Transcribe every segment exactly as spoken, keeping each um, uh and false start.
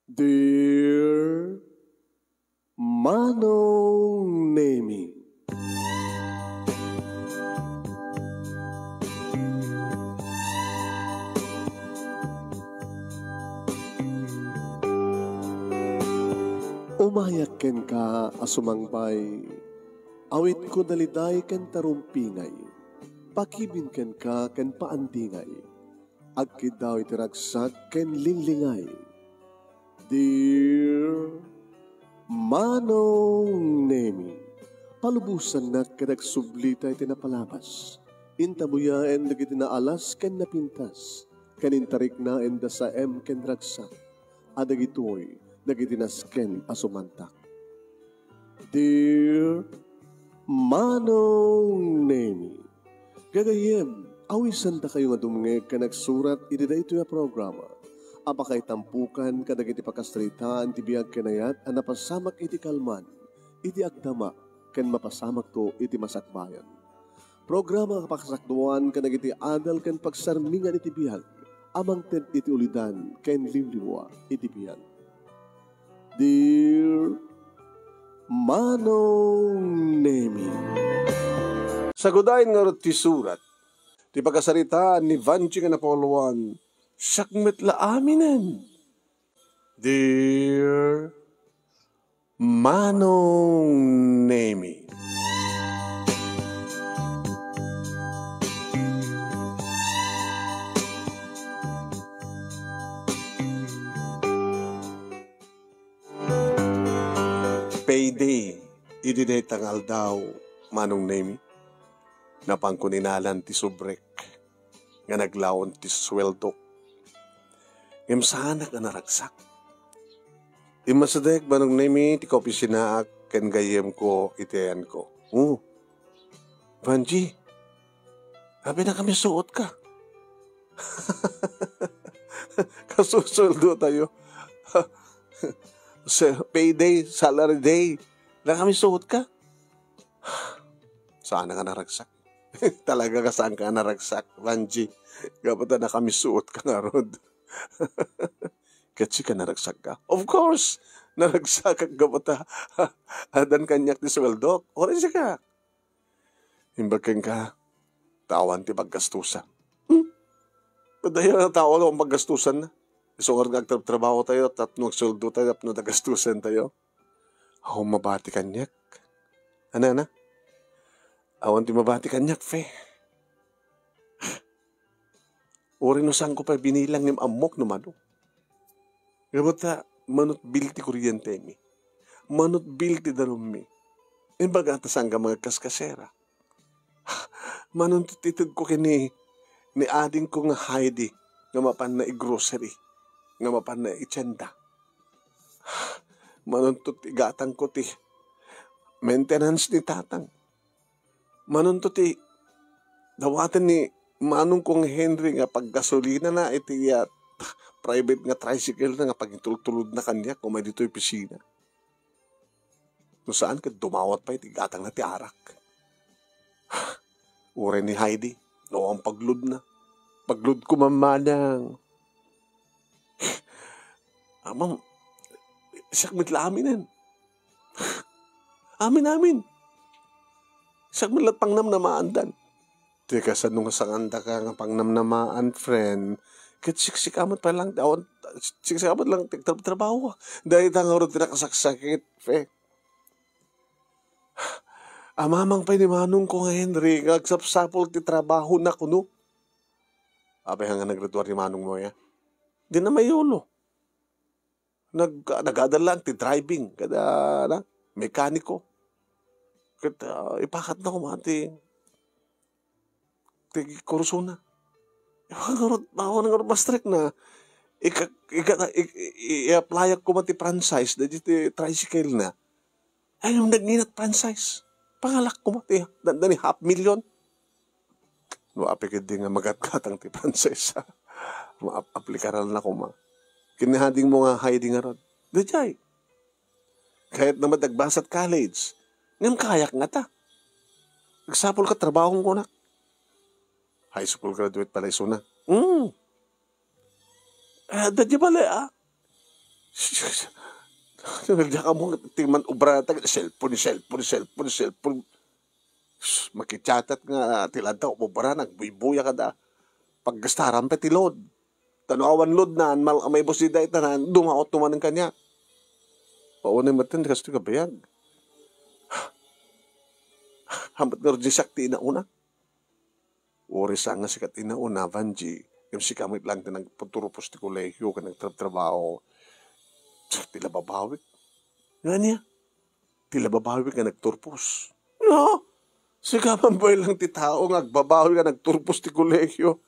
Dear Manong Nemi. Umayak kenka a sumangbay, awitko daliday ken tarumpingay, pakibin kenka ken paandingay. Agkiddaw iti ragsak ken linglingay. Dear Manong Nemi, palubosannak ket agsublita iti napalabas. Intabuyaen dagiti naalas ken napintas, ken intariknaen da saem ken ragsak, a dagitoy dagiti nasken a sumantak. Dear Manong Nemi, gagayyem, awisandakayo nga dumngeg ken agsurat iti daytoy a programa a pakaitampokan kadagiti pakasaritaan ti biag ken ayat a napasamak iti kalman, iti agdama, ken mapasamakto iti masakbayan. Programa a pakasakduan kadagiti adal ken pagsarmingan iti biag a mangted iti ulidan ken limlimua iti biag. Dear Manong Nemi. Sagudayen ngarud ti surat ti pakasaritaan ni Vanji nga napauluan, siak met la aminen. Dear Manong Nemi. Payday idi dayta nga aldaw, Manong Nemi. Napanko ni nalan ti subrek nga naglaon ti suweldok. Ngem saanak a naragsak. Immasidek, Manong Nemi, ti kaopisinaak ken gayyemko iti ayanko. Oh, Vanji, apay nakamisuotka? Kasusueldotayo. Sa-, payday, salary day. Nakamisuotka? Saanak a naragsak. Talaga nga saanka a naragsak, Vanji. Gapu ta nakamisuotka ngarud. Ket sika naragsakka? Of course, naragsakak gapu ta addan kaniak ti sueldok. Uray sika. Imbag kenka, ta awan ti paggastusan. Hmm? Dayta a tao awan paggastusanna. Isu ngarud nga agtrabtrabahotayo tapno agsueldotayo tapno nagastusantayo. Awan mabati kaniak. Ana, ana? Awan ti mabati kaniak, Fe. Uray no saanko pay binilang ngem ammok no mano. Gapu ta manutbil ti kuryentemi. Manutbil ti danummi. Imbaga ta saanka mangagkaskasera. Manuntot itedko ken ni, ni adingko nga Heidi nga mapanna i-grocery, nga mapanna i tienda. Manuntot igatangko ti maintenance ni tatang. Manunto ti dawaten ni manongko nga Henry nga paggasolinana iti, ah, private nga tricycle na nga pagitultulodna kaniak umay ditoy opisina. No saan ket dumawat pay ti gatangna ti arak. Uray ni Heidi, no, ang pagludna. Pagludko man manang. Amam, siak met la aminen. Amin, amin. Siak met la pangnamnamaandan. Ti kasano nga sangandaka nga pangnamnamaan, friend? Ket siksika met pay lang, awan, siksika met lang ti tra-, trabaho. Dayta ngarud ti nakasaksakit, friend. Amamang pay ni manongko nga Henry nga agsapsapul ti trabahona kuno. Apay nga nagriduar ni manongmo, ya? Di na mayulo. Nag-, nag-adal lang ti driving, kada, na, mekaniko. Ket, ah, ipakatna koma ti, ti kursona. Awan ngarud, awan ngarud mastrek na. Ika-, ika-, i-, i-, i-applyak koma ti franchise, dagiti tricycle na. Ay, yung nagninat franchise. Pangalak koma ti, da-, da ni half million. No, apay ketdi nga magatgatang ti franchise, ha? Maap-, aplikaran na koma. Kinahading mo nga Heidi ngarud. Dayjay. Kayat naman nagbasat college. Ngem kayak nga ta. Nagsapul ka, trabahong kunak. High school graduate pala isuna. Mm. Eh, dadya bale, ah. Diak ammo ti man-obra ta cellphone, cellphone, cellphone, cellphone. Sus, makichatat nga ti ladta, obra, nagbuybuya kada paggastaran pay ti load. Ta no awan load na, mal-, maibus dayta na, dumaot manen kaniak. Paunay met ti kastoy nga biag. Hamet nga rudin siak ti inauna. Uray saan nga sika ti inauna, Vanji, ngem sika met lang ti nagturpos ti kolehio ken nagtrabtrabaho. Ti lababawik. Nga ania? Ti lababawik nga nagturpos. No? Sika man pay lang ti tao nga agbabawi nga nagturpos ti kolehio.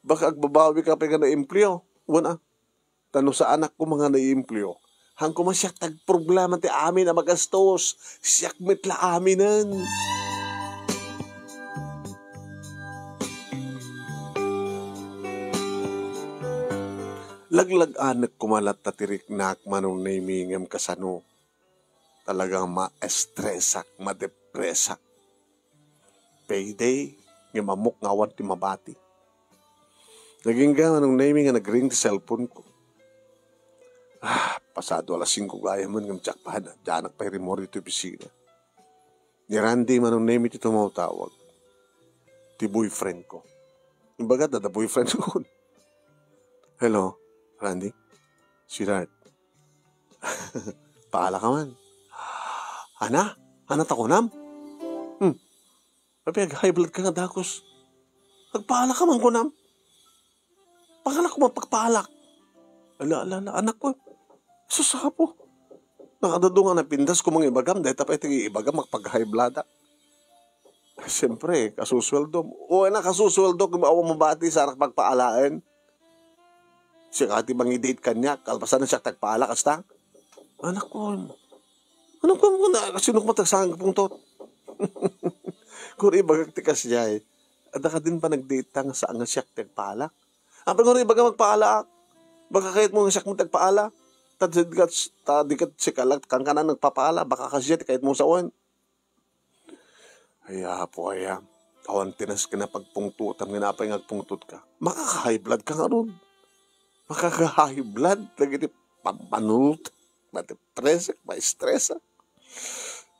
Baka agbabawi ka pay nga naimpleo. Wen a. Ta no saanak koma nga naiimpleo, han koma siak ti agproblema ti amin a magastos. Siak met la aminen. Laglag-anek koma latta ti riknak, Manong Nemy, ngem kasano? Talagang ma-estresak, madepresak. Payday, ngem ammok nga awan ti mabati. Nagingga, Manong Nemy, nga nagring ti cellphone ko. Ah, pasado alas singko gayam, ngem diak pa, dianak pay rimmuar ditoy opisina. Ni Randy, Manong Nemy, ti tumawtawag. Ti boyfriend ko. Imbagada, da boyfriend ko. Hello, Randy? Sweetheart. Paala ka man. Ana? Ana ta kunam? Hmm. Apay, ag-high blood ka nga dakes. Agpaala ka man kunam? Panganak ko man pagpaalak. Ala, ala, ala, anak ko. Sus, Apo. Nakadado nga napintas ko mga ibagam, dahil tapay ti ibagam, makapag-high blood ak. Siyempre, kasusweldom. O, na, kasusweldok, awan mabati, sarak pagpaalaen. Siya ka ti mangi-date kaniak, kalpasan na siya tagpaalak, hasta? Anak ko, anak ko, mo na, sino ko matagsangag pungtot? Kung ibagak ti kasjay, adda ka din pa nag-date ta nga saan nga siya ti agpaalak? Apay nga ibaga magpaalaak? Baka kayat mo nga siak mo ti agpaala? Ta di kat, ta di kat sikalak, kan ka na nagpapaala, baka kasjay ti kayat mo sawen. Ay, Apo, aya. Awan ti nas ken napagpungtotam nga napay nga agpungtot ka. Makaka-high blood ka ngarud. Makaka-high blood dagiti pampanunot. Mati presek, ma-stress, ah.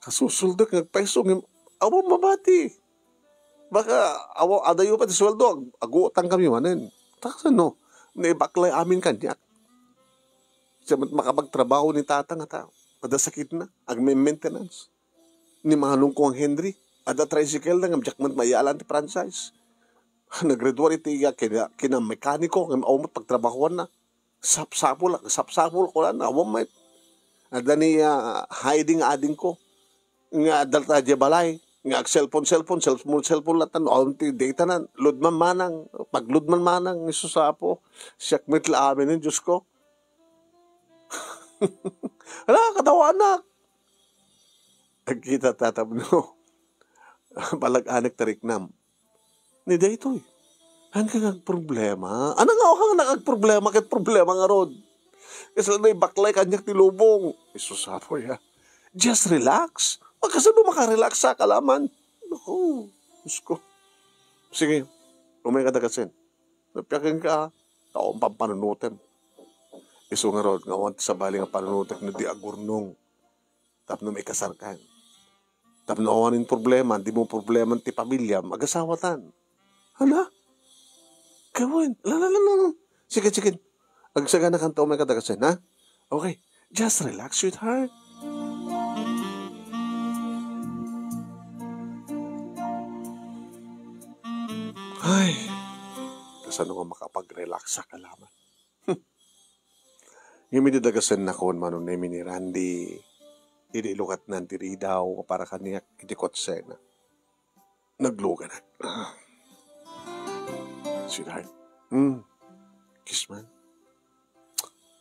Kasusuldek nga agpayso ngem awan mabati. Baka awa, adayo pa ti sueldo, ag-, agutan kami manen. Taksan no, naibaklay amin kaniak. Siya met makapagtrabaho ni tata nga ta, adda sakit na, agme-maintenance. Ni manong ko ang Henry, adda tricycle na, ngem diak met maiyalan ti franchise. Naggraduar iti iya kina, kina mekaniko, ngem awan met pagtrabahoan na. Sapsapul, sapsapul ko lan, awan met. Adda ni, ah, Heidi nga ading ko. Nga adda ta diay balay. Nga ag-cellphone, cellphone, cellphone, cellphone latta. Awan ti data na. Load man manang. Pag-load man manang. Isus Apo. Siak met la amin, Diyos ko. Ala, katawanak. Agkita tatapno. Balag-anek ti riknam. Ni daytoy. Haan ka nga agproblema? Ano nga, haan nga agproblema ket problema ngarud? Kasla naibaklay kaniak ti lubong. Isus Apo ya. Just relax. Kasano makarelax sa kalaman? Naku, Diyos ko. Sige, umay ka dagasen. Napiaken ka, taon pampanunutem. Isu ngarud, nga awan ti sabali nga panunutek no di agurnong. Tapno maikasarkan. Tapno awanen problema, di mo problema ti pamilyam, agasawatan. Hala? Kawen, la, la, la, la, la. Sige, sige. Agsagana kanto may kadagasen, ha? Okay. Just relax, sweetheart. Ay, kasano nga makapag-relax sa kalaman? Ngem idi dagasen nakon, Manong Nemy, ni Randy, idi ilukatnan ti ridaw para kaniak iti kutsena. Nagluganak. Sweetheart. Hmm. Kiss man.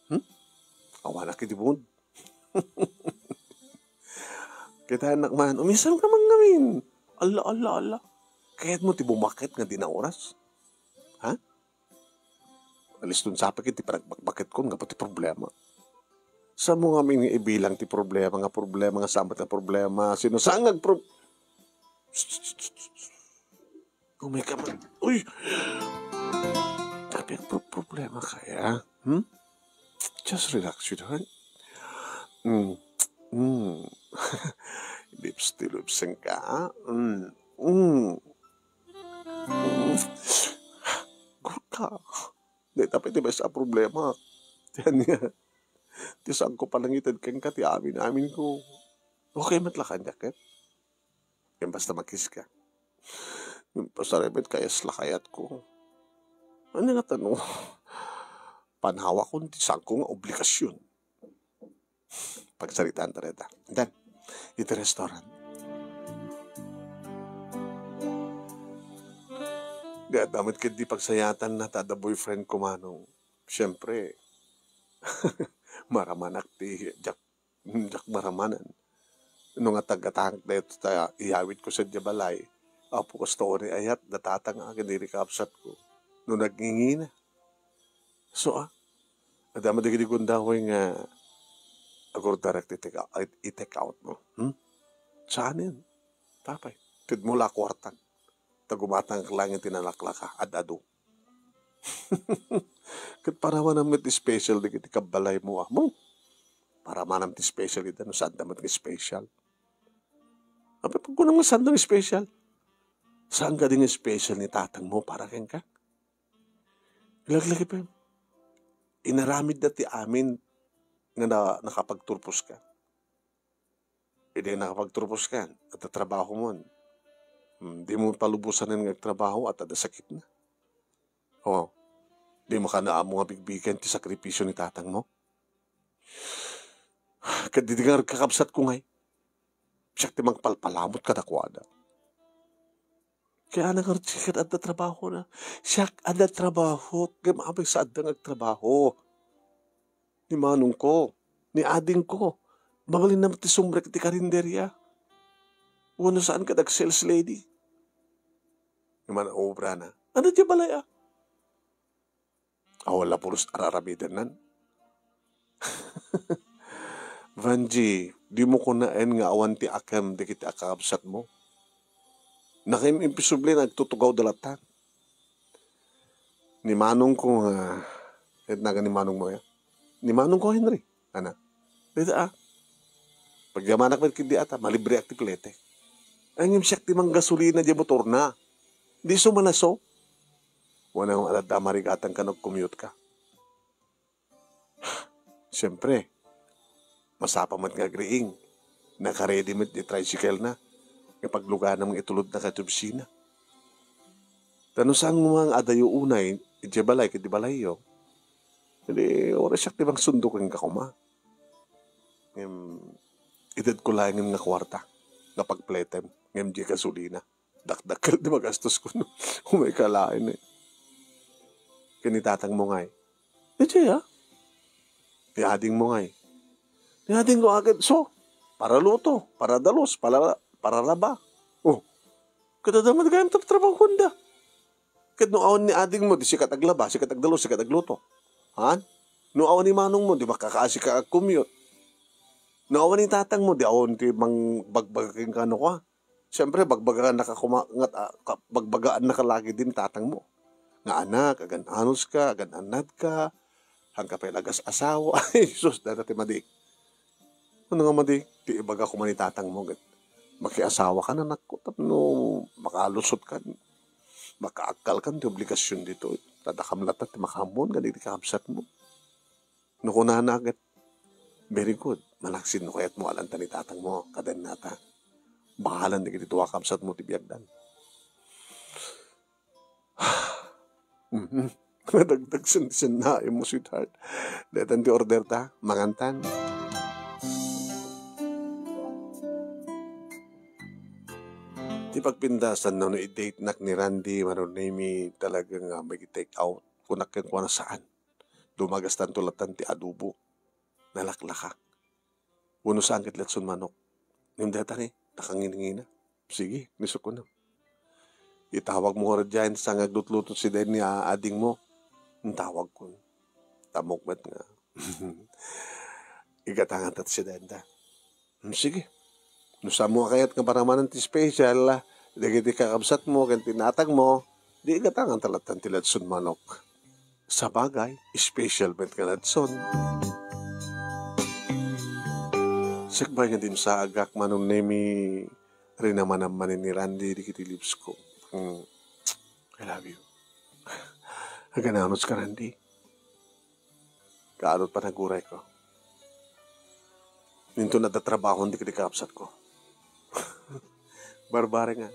Hmm? Awanak iti mood. Kitaennak man, umisan ka man ngamin. Alla, alla, alla. Kayat mo ti bumaket nga di na oras? Ha? Aliston sa pa iti panagbakbaket ko, nga pati problema. Sa mo nga min ibilang ti problema, nga problema, nga sambat nga problema. Sino saan nga agpro-, Umay ka man. Uy! Tapi ang pro-, problema kaya? Hmm? Just relax, sweetheart. Mm. Mm. Lips to lips ka. Mm. Mm. Mm. Good ka. Dayta pay ti maysa a problema. Ti ania, ti saanko palangited kenka ti amin-amin ko. Okay met la kaniak ket? Ken basta makis ka. Ngem pasarem met kayas la kayatko. Ania nga tano? Panawakon ti saanko nga obligasion. Pagsaritaan ta dayta. Then, iti restaurant. Di adda met ketdi pagsayaatanna ta adda boyfriend ko, Manong. Siyempre, maramanak ti diak, diak maramanan. No nga tagatangak daytoy ta iyawidko sadiay balay, apo, kasta unay ayat da tatang ken dagiti kakabsatko. No nagngingina. So, ah, adda met dagiti gundaway nga agorderek ti take, i-take out mo. Hmm? Saanen? Apay, tedmo la kuartak. Ta gumatangak laeng iti nalaklaka, ad-adu. Ket paramanam met special dagiti kabbalaymo, ah. Mo, paramanam ti special ida no saanda met nga special. Apay, pagkunam nga saanda nga special? Saan kadi nga special ni tatangmo para kenka? Laglagipem, inaramidda ti amin nga na-, nakapagturposka. Idi nakapagturposka, adda trabahomon. Hmm, dimo palubosanen nga agtrabaho, adda sakitna. O, dimo kano ammo nga bigbigen ti sakripisio ni tatangmo? Ket didi nga kakabsatko ngay, siak ti mangpalpalamut kadakuada. Kaya na ngarud siak ket adda trabahona. Siak adda trabaho, ngem apay saanda nga agtrabaho. Ni manongko, ni adingko, mabalinna met ti sumrek iti karinderia. Wenno saan ket ag-sales lady. Ngem ania obrana? Ania diay balay, a? Awan la pulos ar-aramidennan. Vanji, dimo kunaen nga awan ti akem dagiti kakabsatmo. Nakim-, imposible nga agtutugawda latta. Ni manongko nga, ket nagan ni manongmo ya? Ni manongko, Henry. Ana. Dita, ah. Pagyamanak met ketdi ata, malibreak ti plete. Ay, ngem siak ti manggasolina diay motorna. Di isu man isu. Wen, adda marigatan ka no agcommute ka. Siempre, masapa met nga agriing. Naka-ready met ti tricycle na. Nga pagluganam nga itulodna kadto opisina. Ta no saan nga adayo unay, idiay balay, ket di balayyo. Ket di, oras siak ti mangsundo kenka koma. Ngem, itedko laengen nga kuarta, nga pagpletem, ngem diay gasolina. Dakdakkel ti magastosko, no? Umay ka laeng, eh. Ken ni tatangmo ngay. Idiay, ah. Ni adingmo ngay. Ni adingko aket, so, para luto, para dalus, para, para laba. O, ket adda met gayam trabtrabahuanda. Ket no awan ni adingmo, di sika ti aglaba, sika ti agdalus, sika ti agluto. Han? No awan ni manongmo, di makakaasi ka agcommute. No awan ni tatangmo, di awan ti mangbagbaga kenka no kua. Siempre, bagbagaannaka koma-, ngat-, ah, ka-, bagbagaannaka lagi din tatangmo. Nga anak, agan-anos ka, agan-annad ka, haanka pay la agas-asawa. Ay, sus, dayta ti madi. Ano nga madi? Ti ibaga koma ni tatangmo, ket makiasawa ka, anakko, tapno makalusot ka, makaakkalkan ti obligasion ditoy. Ta dakam latta ti makaammoan kadagiti kakabsatmo. No kunana ket, very good. Malaksid no kayatmo, alanta ni tatangmo, kadennata. Bahalan dagiti dua a kabsatmo ti biagdan. Mhm. Madagdag sen-, sennaem mo, sweetheart. Daytan ti order ta, mangantan. Ti pagpintas, no, no i-date nak ni Randy, mano, Nemi, talaga nga mag-take out. Kunak kenkuana, saan. Dumagastanto latan ti adobo. Nalaklakak. Wenno saan ket letson manok. Ngem dayta ni, nakangingina. Sige, ni isuna. Itawagmo ngarud diay, saan nga aglutluto si Denny a-, adingmo. Intawagkon. Tamok met nga. Igatanganta ti si Denda. Hmm, sige. No saanmo a kayat nga paramanen ti special, ah, dagiti kakabsatmo ken ti natangmo, di igatanganta latan ti letson manok. Sabagay, special met nga Ladson. Sakbay nga dimsaagak, Manong Nemi, rinamanam manen ni Randy dagiti lips ko. Mm. I love you. Aganamos ka, Randy. Kaanot panagurayko. Ninton adda trabahon dagiti kakabsatko. Barbara nga.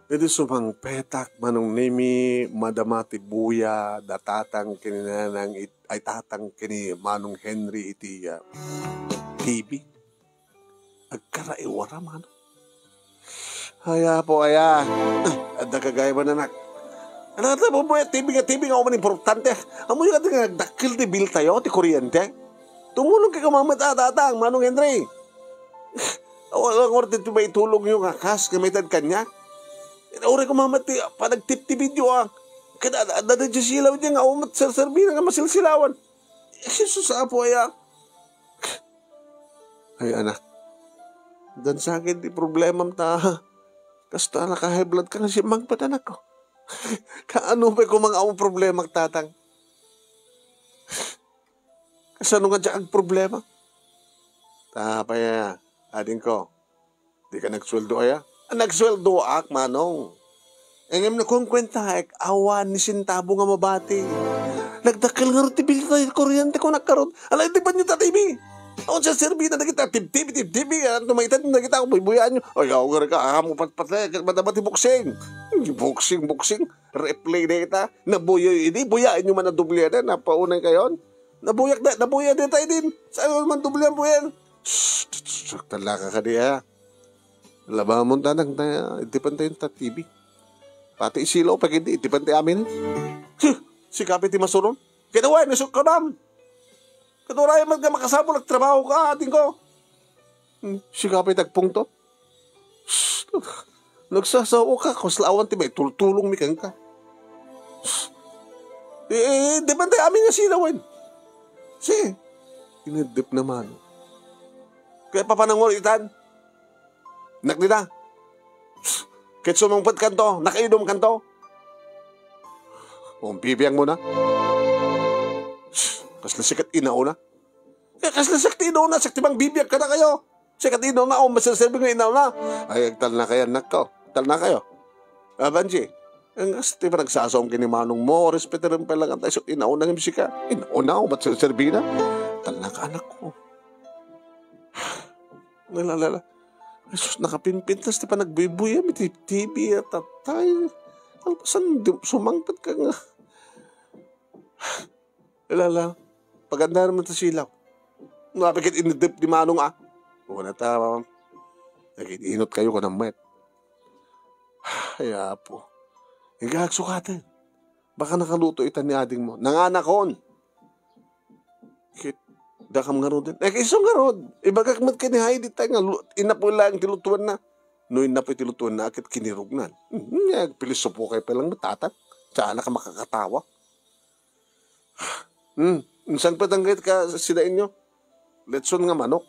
Idi sumangpetak, Manong Nemi, madama ti buya da tatang ken ni nanang it-, ay, tatang ken ni Manong Henry iti, ah, T V. Agkaraiwara, Manong. Ay, Apo, aya. Adda kagayman, anak. Anak, ta mo, T V nga, T V nga, uman importante. Amoyo nga, nga nagdakkel ti bill tayo, ti kuryente. Tumulong kay kumamat, ah, tatang, Manong Henry. Awan, awan, ti, ti maitulong yung akas, nga may tad kanya. Uray kumamat, ti, panagtiptipid yo, ah. Kada, ada, ada, di silaw dyan, nga, umat, serserbi na nga masilsilawan. Jesus, Apo, aya. Ay, anak. Dansagen ti problemam ta. Kasta naka-high blood ka nga simmangpet, anak ko. Kaano pay koma nga awan problema, tatang? Kasano nga diak agproblema? Ta, pay, adingko. Di ka nagsueldo aya? Ah, nagsueldoak, manong. Ngem no kunkuentaek, awan ni sentabo nga mabati. Nagdakkel ngarud ti bill ti kuryente ko nagkarud. Ala, iti banyo ta T V. Awan sa serbi na dagita, tib-, tib-, tib-, tib-, ah, tumaitad na dagita, buybuyaanyo. Ay, awan ka, amo patpatay, ket madama ti boxing. Boxing, boxing. Replay na ita. Nabuyoy idi, buyaanyo man a doble na, napaunay kayon. Nabuyak da, nabuya dita idin. Saan man doble ang buyan? Shh, shh, shh, shh, talaka ka di, ah. Labamon ta nang ta, iti pantay ta T V. Pati isilaw, pag hindi, iti pantay amin. Huh, sikapi ti masuron. Kinawa, nisok ka, ma'am. Katuray man ka makasabol, nagtrabaho ka, ating ko. Hmm, sikapi tagpungtot. Shh, nagsasawa ka, kasla awan ti maitultulong mi kenka. Shh. Eh, eh, di pantay amin nga silawen. Si, inidip naman. Kaya papanangol itan. Nakdida. Ket sumungpet kanto, nakaidom kanto. Umpipiang mo na. Kasla sikat inauna. Eh, kasla sikat inauna, sakti bang bibiag ka na kayo. Sikat inauna, o masasabi nga inauna. Ay, agtalna kayo, anak ko. Talna kayo. Ah, Banji, ang asti pa nagsasaom kini manong mo, respeteren pa lang ang tayo, inauna nga musika. Inauna, o ba't serbi na? Talna ka, anak ko. Nalalala. Jesus, nakapinpintas ti panagbuybuy, ah, iti T V, ah, tatay. Alpasan, di, sumangpet ka nga. Lala, paganda naman ta silaw. Napikit inidip di manong, ah. Wala ta, nagin-inot kayo ko ng met. Ay, apo. Igagsukaten. Baka nakaluto ita ni ading mo. Nanganakon. Kit, dakam ngaruden. Eh, isu ngarud. Ibagak met ken ni Heidi tayo nga lu-, inapoy lang ti lutuan na. No inapoy ti lutuan na, akit kinirugnan. Hmm, nga, pilis supo kay pa lang matatan. Tsaka na ka makakatawa. Hmm, insang patang ka sida inyo. Letson nga manok.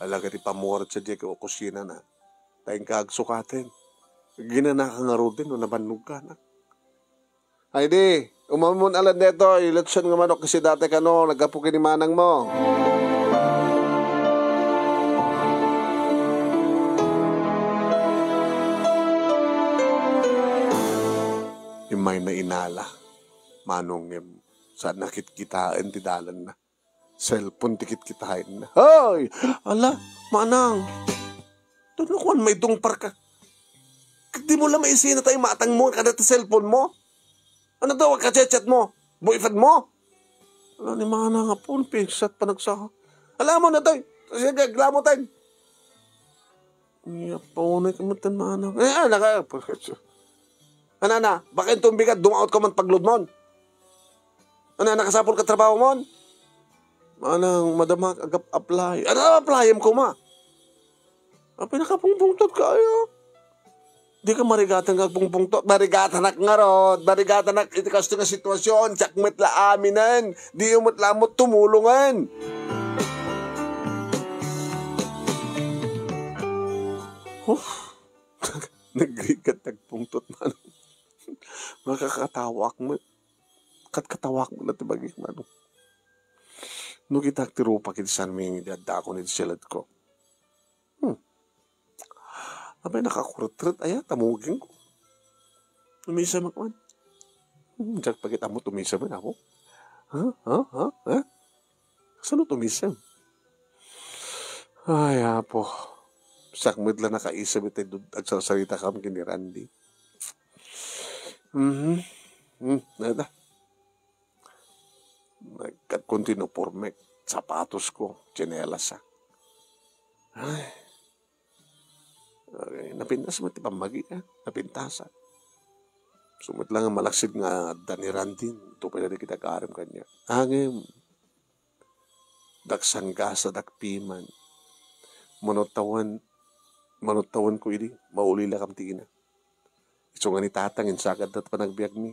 Alaga ti pamuwar sa diya kusina na. Tayong kaagsukaten. Ginanaka ngaruden, no nabannog ka na. Ay di, umamon alan detoy, letson nga manok kasi dati kano, naggapu kini manang mo. Imay na inala, manong ngem, saan nakitkitaan ti dalan na. Cellphone ti kitkitaenna. Hoy! Ala, manang. Tuno kuan, maidungpar ka. Ket di mo la maisina tayo matang mo kada ti cellphone mo. Ano to, kachat-chat mo? Boyfriend mo? Ala ni manang nga phone, pinsat pa nagsaha. Alam mo na tayo. Kasi gaglamo tayo. Iya, paunay ka man tan manang. Eh, ah, naka-, Anana, baka inton bigat, dumaot ka man paglud mon. Anana, kasapul ka trabaho mon? Manang, madama, agap-, apply. Ano, apply mo kuma? Apay, nakapungpungtot ka, ayo. Di ka marigatan nga agpungpungtot. Marigatanak ngarud. Marigatanak iti kasto nga sitwasyon. Siak met la aminen. Di met la mo tumulongen. Oh, nagrigat, nagpungtot, Manong. Makakatawak mo. Katkatawak mo na ti bagik, Manong. No kitak ti rupak iti San Miguel, di adda ako ni siladko. Hmm. Abay, nakakurutret, aya, tamuging ko. Umisem ak man. Hmm, diak pagit-ammo umisem, Apo. Ha? Ha? Ha? Ha? Saan umisem? Ay, Apo. Siak met la nakaisem iti dud-, agsarsarita kam ken ni Randy. Mhm. Hmm, nada. Nagkat-, kontinupormek, sapatos ko, tsinelas, ah. Ay. Ay, napintas met ti pammagi, ah. Napintas, ah. Sumet lang nga malaksid nga adda ni Randy, ito pay dagiti agarem kaniak. Ngem, dak sanggasa, dak piman. Manuttawan, manuttawan ko idi, maulila kam ti ina. Isu nga ni Tatang, insagad dat panagbiagmi.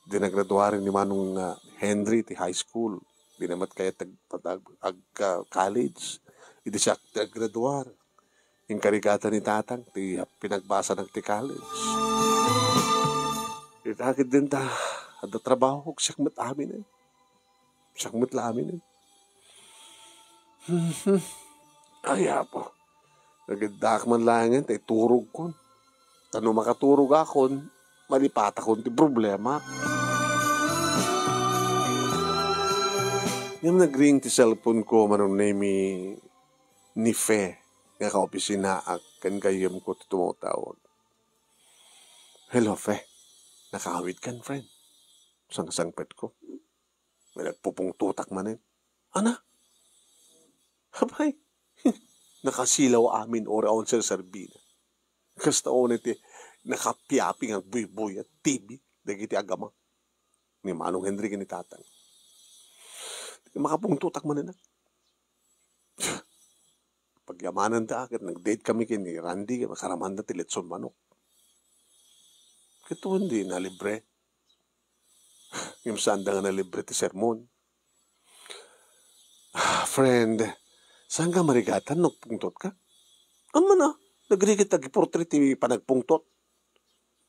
Di nagraduar ni Manong, ah, Henry ti high school. Di na met kayat ag-, ag-, ag-, ah, college. Idi siak ti aggraduar, inkarigatan ni Tatang ti pinagbasa na ti college. Ita ket din ta, adda trabaho, siak met amin, eh. Siak met la amin, eh. Ay, Apo. Nagiddaak man laengen ta iturogkon. Ta no makaturogakon, malipatakon ti problema. Ngem nagring ti cellphone ko, Manong Nemi, ni Fe, nga kaopisinaak ken gayyemko ti tumawtawag. "Hello, Fe. Nakaawidkan, friend?" Sangsangpetko. May nagpupungtotak manen. "Ana? Apay, nakasilaw amin, uray awan serserbina. Kasta unay ti nakapiapi nga agbuybuy a T V dagiti agama ni Manong Henry ken ni Tatang. Makapungtotak manen." Pagyamananda ket nag-date kami ken ni Randy, makaramanda ti litson manok. Ket wen di nalibre. Ngem saanda nga nalibre ti sermon. "Ah, friend, saanka marigatan no agpungtotka?" "Ammana, nagrigat agiportre ti panagpungtot."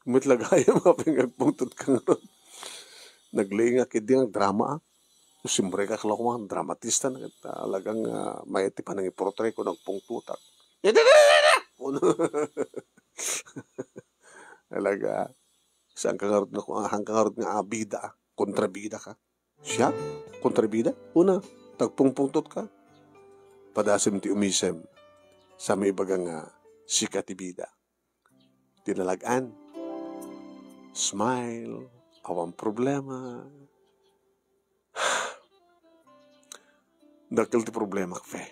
"Met la gayam, apay nga agpungtotka ngarud?" Naglingak idi nga agdrama, ah. Simrekak la koma, dramatista na ket, ah, talagang, ah, mayat ti panangiportreko no agpungtotak. Talaga, saanka ngarud nga, saanka ngarud nga, ah, bida, ah, kontrabida ka. Siak? Kontrabida? Una, ta agpungpungtotka. Padasem ti umisem. Sa maibaga nga, sika ti bida. Tinalag-an. Smile. Awan problema. Dakkel ti problemak, Fe.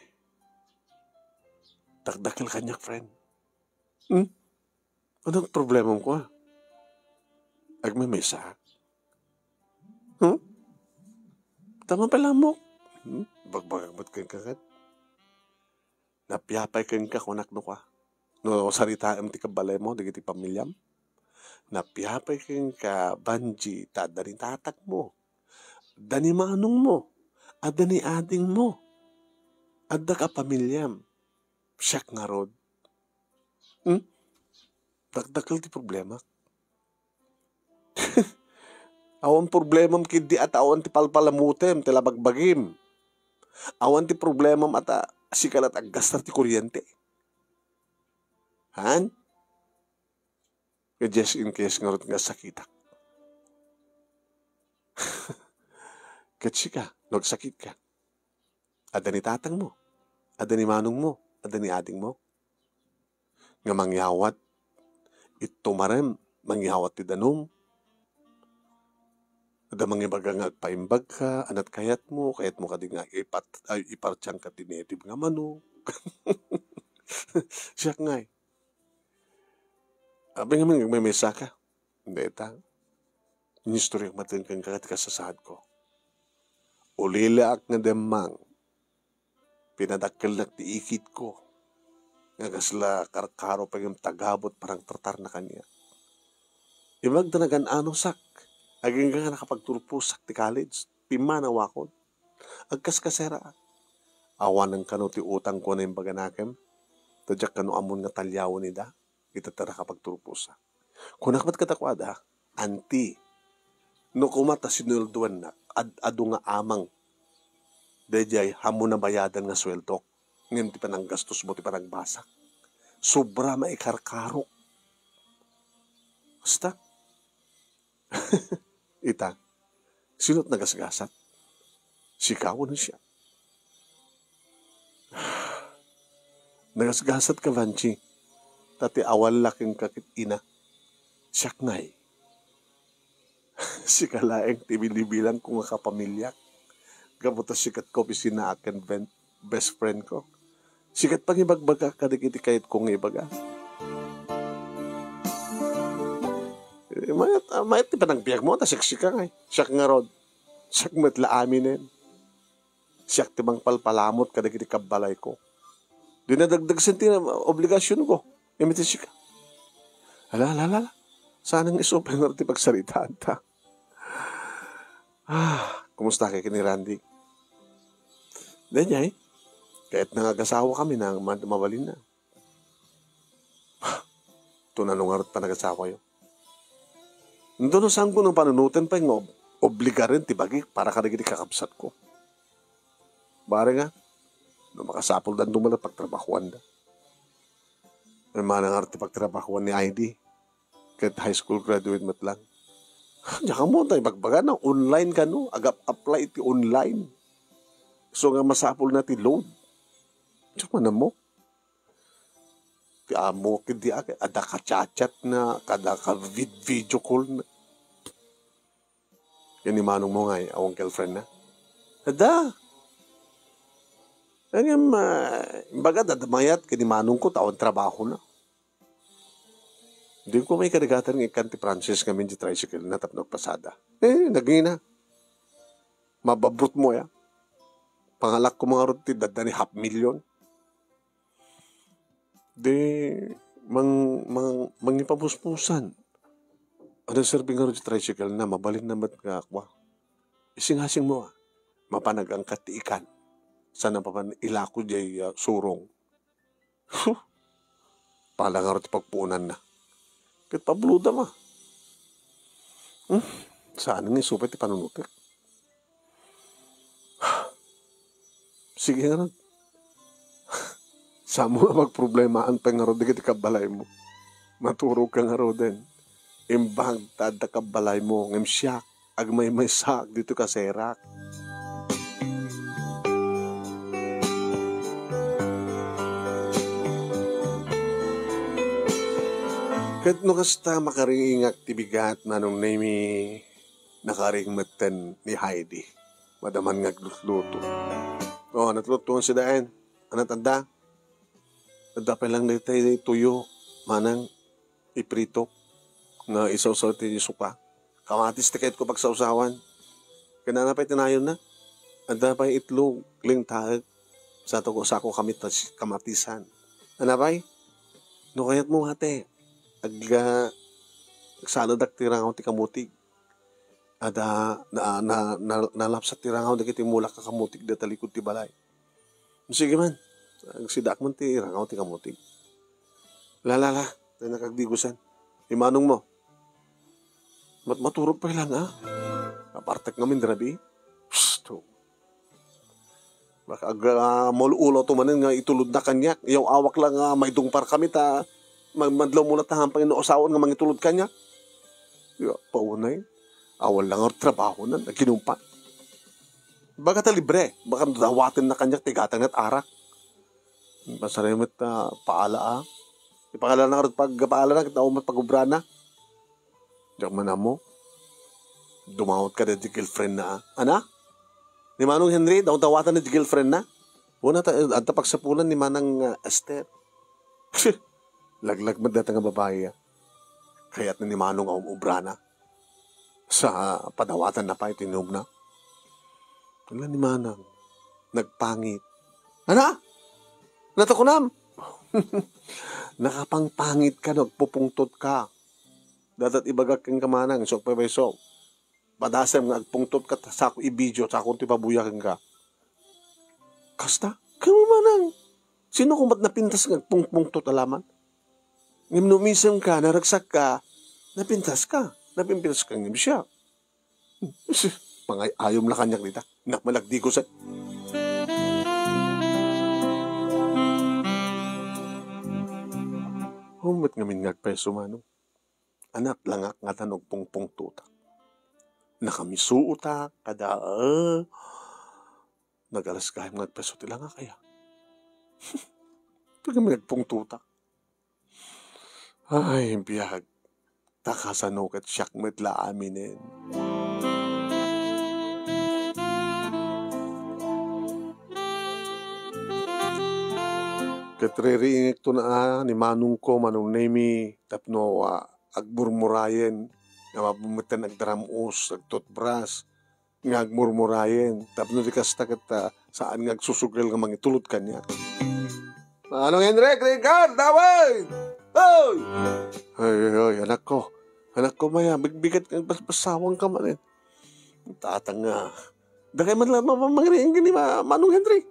Dakdakkel kaniak, friend. Hmm? Anong problemam ko, ah? Agmimisaak? Hmm? Tama pala mo. Hmm? Bagbagak met kenka ket. Napiapay kenka, kunak no kua. No saritaem ti kabalemo dagiti pamiliam. Napiapay kenka, Banji, ta adda ni tatangmo. Adda ni manongmo. Adda ni adingmo. Adda ka pamiliam. Siak ngarud. Hmm? Dakdakkel ti problema. Awan problemam ketdi a ta awan ti palpalamutem, ti labagbagim. Awan ti problemam a ta sika la ti aggasta ti kuryente. Han? Nga just in case ngarud nga sakitak. Ket sika, no agsakitka, adda ni tatangmo, adda ni manongmo, adda ni adingmo nga mangyawat iti tumarem, mangyawat ti danum. Adda mangibaga nga agpaimbagka, anat kayatmo, kayatmo kadi nga ipat-, ay, ipartiangka ti native nga manok. Siak ngay. Apay ngamin nga agmemesaka? Dayta, inistoryak maten kenka ti kasasaadko. Ulilaak nga demmang, pinadakkelnak ti ikitko, nga kasla karkaro pay ngem tagabut parang tartarna kaniak. Imbag ta nagan-anosak, agingga nga nakapagturposak ti college, pimmanawakon. Agkaskaseraak. Awanen kano ti utangko a naimbaganakem. Ta diak kano ammon nga taliawen ida, ita ti nakapagturposak. Kunak met kadakuada, "Anti, no koma ta sinueldoennak, ad-adu nga amang daydiay ammon a bayadan nga sueldok, ngem ti pananggastosmo ti panagbasak. Sobra maikarkarok." Basta, ita, sino ti nagasgasat? Sika wenno siak? Nagasgasatka, Vanchi, ta ti awal la kenka ket ina. Siak ngay. Sika laeng ti binibilangko nga kapamiliak. Gapu ta sikat ko, opisina aken ben-, best friend ko. Sikat pangibagbaga kadagiti kayatko nga ibaga. Eh, mayat, ah, mayat ti panagbiagmo, ta siksika ngay. Siak ngarud. Siak met la aminen. Siak ti mangpalpalamut kadagiti kabbalayko. Dinadagdagsen ti obligasionko. Imbes ti sika. Ala, ala, ala, ala. Saan nga isu pay ngarud ti pagsaritaanta? Ah, kumusta kay ken ni Randy? Daydiay, kayatna nga agasawakami na ma-, mabalinna. Tonano ngarud panagasawayo? Ento no saanko nga panunoten pay nga ob-, obligaren ti bagik para kadagiti kakabsatko. Bareng a, no makasapulda, adu met la pagtrabahoanda. Ay, mana ngarud ti pagtrabahoan ni Heidi. Ket high school graduate met lang. Diak ammo ta ibagbagana, online kano, ag-apply iti online. So nga masapulna ti load. Diak man ammo. Ti amo ket di ag-, adda ka-chat-chat na, kada ka vid-, video call na. Ken ni manongmo ngay, awan girlfriend na? Adda. Ngem, ah, imbaga, adda mayat ken ni manongko ta awan trabahona. Dinko maikadagatan nga ikkan ti Francis ngamin ti tricycle na tapno agpasada. Eh, nagingina. Mababrutmo, ya. Pangalakko ngarud ti dadda ni half million. Di, mang-, mang-, mangipamusmusan. Adda serbi ngarud ti tricycle na, mabalinna met nga kua. Isingasingmo, ah. Mapan agangkat ti ikan. Saan a mapan ilako diay, ah, surong. Huh! Pala ngarud ti pagpuonanna. Ket pabloda ma. Hmm? Saan nga isu pay ti panunotek? Sige ngarud. Saanmo nga pagproblemaan pay ngarud dagiti kabbalaymo. Maturogka ngaruden. Imbag ta adda kabbalaymo, ngem siak, agmaymaysaak ditoy kaserak. Ket no kasta, makaringingak ti bigat, Manong Nemy, nakaring metten ni Heidi. Madaman nga aglutluto. O, natlutuan sidaen. Ania ti adda? Adda pay lang daytoy tuyo, manang iprito nga isawsaw ti suka. Kamatis ti kayatko pagsawsawan. Ken ania pay ti nayonna? Adda pay itlog, lingtaek. Sato, sako kami ta si-, kamatisan. Ania pay? No kayatmo, ate, ag-, ah, agsaladak ti rangaw ti kamutig. Adda, na, na, na, nalapsat ti rangaw dagiti mulak a kamutig da talikod ti balay. Sige man, agsidaak man ti rangaw ti kamutig. La, la, la, tay nakagdigusan. Ni manongmo? Mat-, maturog pay lang, ah. Apartek ngamin rabii. Psst, to. Baka ag-, ah, maul-ulaw to manen nga itulodna kaniak. Yaw-awak lang nga maidungpar kami ta ma-, madlawmo la ta hampay no asawan nga mangitulod kaniak. Ya, paunay. Awan lang nga trabahona, naginumpa. Baka ta libre, baka dawatenna kaniak ti gatang ket arak. Masarayaw met ta paala, ah. Ipangalanak ngarud pagpaalanak, ket awan met pagubrana. Diak man ammo. Dumawat ka daydi girlfriend na, ah. Ana? Ni Manong Henry, dawdawatan na di girlfriend na? Una ta, adda pagsapulan ni Manang, ah, Esther. Laglag met dayta nga babai, ah. Kayat na ni Manong a um-, ubrana. Sa padawatan na pay ti inumna. Ala ni Manang, nagpangit. Ana? Natakunam? Nakapangpangit ka, nagpupungtot ka. Datat ibagak kenka, Manang, isok pay bayso. Padasem nga agpungtot ka, ta sako i-video, sako ti pabuya kenka. Kasta? Kamo, Manang. Sino ko met napintas nga agpungpungtot a laman? Ngem no umisemka, naragsakka, napintaska, napimpitaska ngem siak. Pangay-ayom la kaniak dita. Nak malagdigosen. Humet ngamin nga agpayso, Manong. Anak, langak ngata no agpungpungtotak. Nakamisuotak, kada, ah, nagalas gayam nga agpayso ti langak, aya. Pagami agpungtotak. Ay, biag. Ta kasano ket siak met la aminen. Ket ririingekto na a ni manongko, Manong Nemi, tapno, ah, agmurmurayen, nga mapameten agdaram-os, agtutbras, nga agmurmurayen, tapno di kasta ket, ah, saan nga agsusugel nga mangitulod kaniak. Manong Henry, Ricard, Dawid! Hoy! Hoy, hoy, hoy, anakko. Anakko, maya, bigbigat nga basbasawangka manen. Tatang nga, dakay man lang mamangriing ni Ma-, Manong Henry.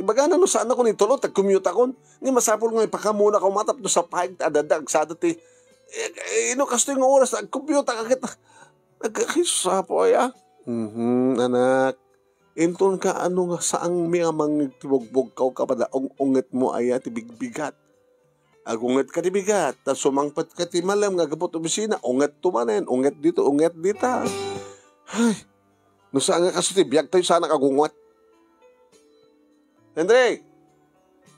Ibagana no saan ako nitulod, agcommute akon. Ni masapul nga ipakamuna ko matap no sa pahig ti adada agsada ti, eh, eh, ino kastoy nga oras, agcommute ka ket, ag-, ay, sus, Apo, ay, ah. Mhm, anak. Inton ka, ano nga, saang mi a mangigtibugbog ka, o kapada, ung-, unget mo, aya, ti bigbigat. Agunget ka ti bigat, ta sumangpet ka ti malem nga aggapu ti opisina, unget to manen, unget dito, unget dita. Ay, no saan nga kastoy ti biag tayo, saanak agunget. Henry!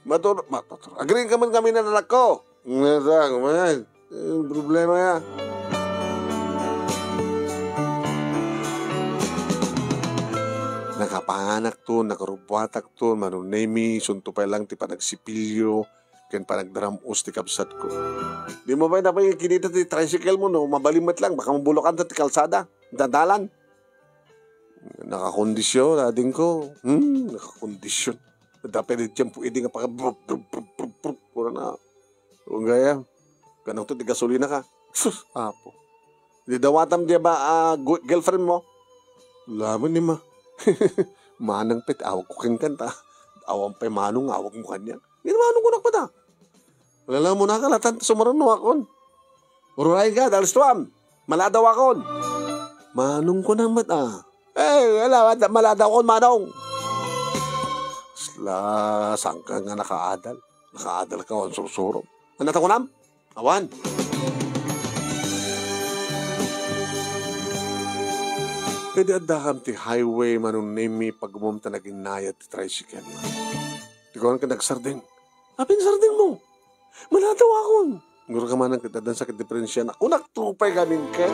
Matur-, matur-, agriing ka man kami na anak ko. Nga sa, kumayan. Eh, problema ya. Nakapanganak to, nakarubbuatak to, Manong Nemi, sunto pay lang ti panagsipilyo, ken panagdaram-os ti kabsatko. Di mo pay napay kinita ti tricycle mo, no? Mabalin met lang, baka mabulokanta ti kalsada, dadalan. Nakakondisyon, adingko. Hmm, nakakondisyon. Dapat di tiyan pwede nga paka-, brup, brup, brup, brup, brup. Pura na. Kung gaya, kanang to ti gasolina ka. Sus, Apo. Di dawatam di ba, ah, gu-, girlfriend mo? Laman ni ma. Manang pet, awag ko keng kanta. Awan pay manong awag mo kanya. Ngin manong ko nakpata. Wala lang muna ka, latan, sumaruno akon. Ururay ka, dalistuam. Maladaw akon. Manong ko nang mat-, ah. Eh, wala, wala, maladaw akon, manong. Sla, saan ka nga nakaadal? Nakaadal ka, on sursuro. Ano ta kunam? Awan. Kadi addakam ti highway, Manong Nemi, pagumom ta naginnayat ti tricycle. Ti kuan ka nagsardeng. Apin sardeng mo? Maladaw akon. Ngura ka manang ket addan sakit diferensya na. Kunak trupay gamin ket.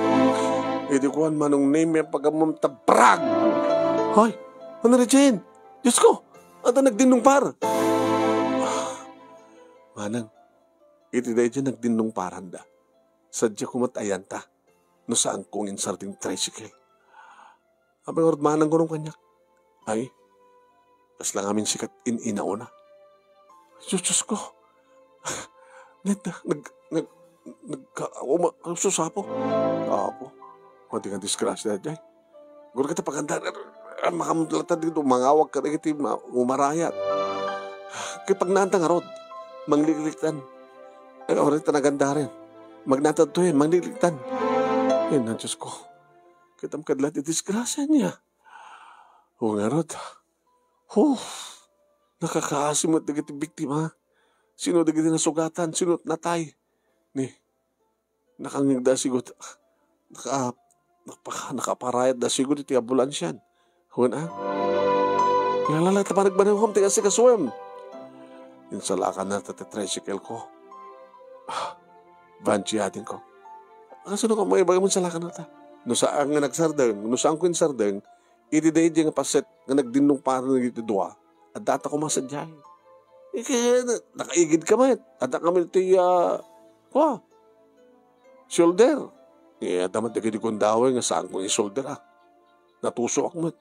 Idi kuan Manong Nemi, pagumom ta brag. Hoy, ano rin, Jen? Diyos ko, adda nagdinnungpar. Manang, iti daydiay nagdinnungparanda, sadiak met ayanta no saankong insardeng tricycle. Apay ngarud manang kunam kaniak? Ay, kasla ngamin sikat in-inauna. Diyos, Diyos ko. Nagda-, nag-, nag-, nagka-, uma-, susapo. Apo, mati nga disgrasya daydiay. Guro kita paganda, ah, makamdalatan dito, mangawag ka dagiti ma-, umarayat. Kay pagnaanta ngarud, mangligliktan. Ay, oray ta nagandaren. Magnatad to yan, mangligliktan. Yan na, Diyos ko. Kitam kadla ti disgrasya niya. O ngarud. Huh. Nakakaasi met dagiti biktima. Sino dagiti nasugatan? Sino natay? Ni, nakangngegda sigud, naka-, naka-, nakaparayatda sigud iti ambulansian. Wen a? Nalala ta panagmanehom ti asikasuem. Insalakan na ta ti tricycle ko. Ah, Banchi, adingko. Kasano ka maibagam insalakan na ta? No saan nga nagsardeng, no saan ko insardeng, iti daydi nga paset nga nagdinnungparan dagiti dua, addata koma sadiay. Ike, na-, nakaigid ka met. Adda kami iti, ah, kua, shoulder. Eh, adda met dagiti gundaway nga saan ko i-shoulder, ah. Natusoak met.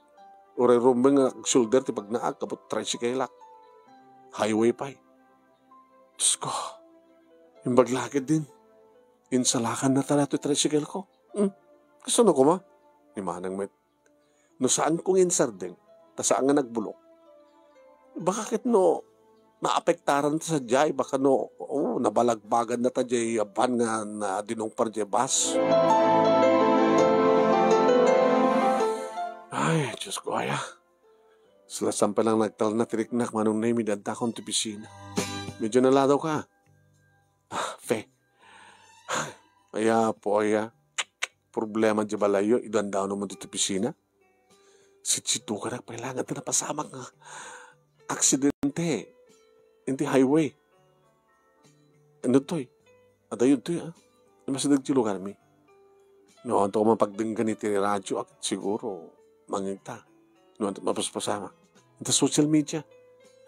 Uray rumbeng nga shoulder ti pagnaak, kapot tricycle-ak. Highway pay. Diyos ko, imbag lakid din. Insalakan na talaga ti tricycle ko. Hmm? Kasano koma? Ni manang met. No saan kong insardeng, ta saan nga nagbulok. Baka ket no, naapektaran ta sadiay, baka no, oh, nabalagbagan na ta jay van nga na dinungpar jay bus. Ay, Diyos ko, aya. Sila sampay lang nagtalna ti riknak, Manong Nemi, adda akon ti opisina. Medyo naladaw ka. Ah, fe. Aya po, aya. Problema di balayo, idan daw naman dito opisina. Sitsitukanak pay lang, adda napasamak nga aksidente. Iti highway. Ano toy? Adayo toy, ah. Masideg ti lugar mi. No, anto man pagdenggan iti radyo, ak-, siguro, mangegta. No, anto, mapaspasama. Iti social media.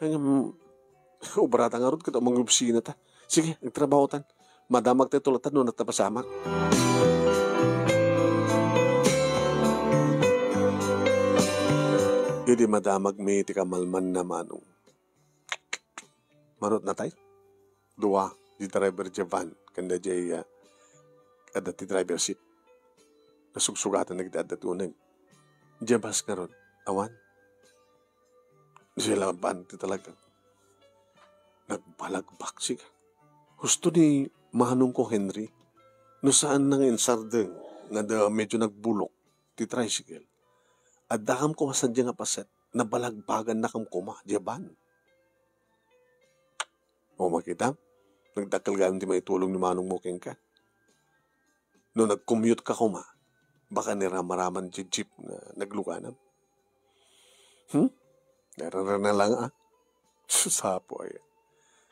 Ay, nga, mm, obrata ngarud, ket among opisina ta. Sige, agtrabaho tan. Madamag tayo tulatan, no, natapasamak. Idi madamag mi ti kamalman na manong. Marot na tayo. Dua, di driver di van, kanda di, ah, adda ti driver seat. Nasugsugatan na kita adda ti uneg. Di bus ngarud, awan. Sila ban ti talaga. Nagbalagbak siya. Husto ni manong ko, Henry, no saan na nga insardeng nga da medyo nagbulok ti tricycle. Addakam koma sadiay nga paset, nabalagbagan nakam koma, di ban. O, makita? Nagdakkel gayam ti maitulong ni manong mo kenka. No nag-commute ka koma, baka ni ramaraman ti jeep nga nagluganam. Hmm? Nararana lang, ah. Sus, apo, ay.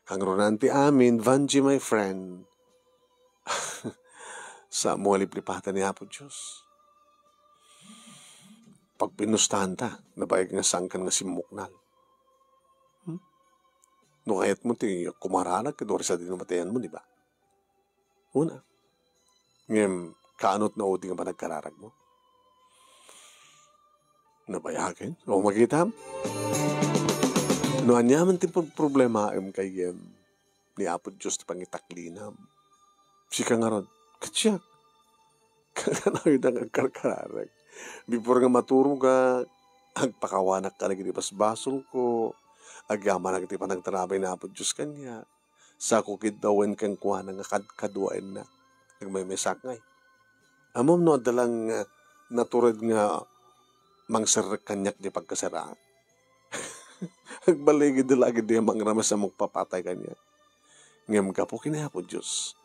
Kangrunan ti amin, Vanji, my friend. Sa mo liplipatan ni Apo Diyos. Pagpinustahan ta, nabayag nga sangkan nga simmuknal. Hmm? No kayat mo, ti kumararag, kadwari sa dinamatayan mo, di ba? Una. Ngem, kaanot na udi nga panagkararag mo? Nabayagen? O, magitam? No aniaman ti pro-, problemaem kayem, ni Apo Dios ti pangitaklinam. Sika ngarud, ket siak. Kanayon nga agkarkararag. Before nga maturogak, agpakawanak kadagiti basbasolko, agyamanak ti panagtarabay ni Apo Dios kaniak. Sako ket awan kenkuana nga kadkaduaennak. Agmaymaysak ngay. Ammom no adda lang nga natured nga mangserrek kaniak di pagkaseraak. Agbaligi da lagi di mangramas a magpapatay kaniak. Ngem gapu ken ni Apo Dios,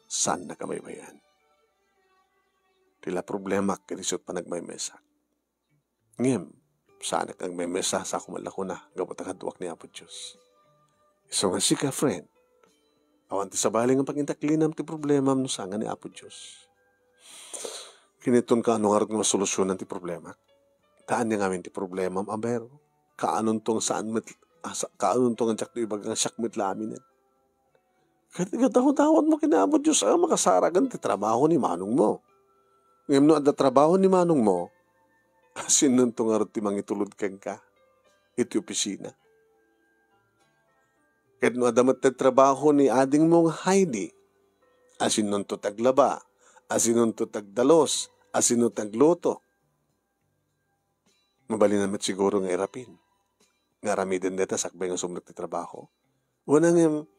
saannak a baybay-an. Ti la problemak ket isu ti panagmaymaysak. Ngem, saanak nga agmaymaysa, sako met la kuna, gapu ta kaduak ni Apo Dios. Isu nga sika, friend, awan ti sabali nga pangitaklinam ti problemam no saan nga ni Apo Dios. Kiniton kaano ngarud nga masolusionan ti problemak? Ta ania ngamin ti problemam, aber? Kaanonto nga saan met, ah, sa-, kaanonto nga diakto ibaga nga siak met la aminen? Ket igadawdawatmo ken ni Apo Dios a makasaragan ti trabaho ni manongmo. Ngem no adda trabaho ni manongmo, asinnonto ngarud ti mangitulod kenka iti opisina? Ket no adda met ti trabaho ni adingmo nga Heidi, asinnonto ti aglaba, asinnonto ti agdalus, asino ti agluto? Mabalin met siguro nga irapin nga aramiden dayta sakbay nga sumrek ti trabaho. Wen ngem,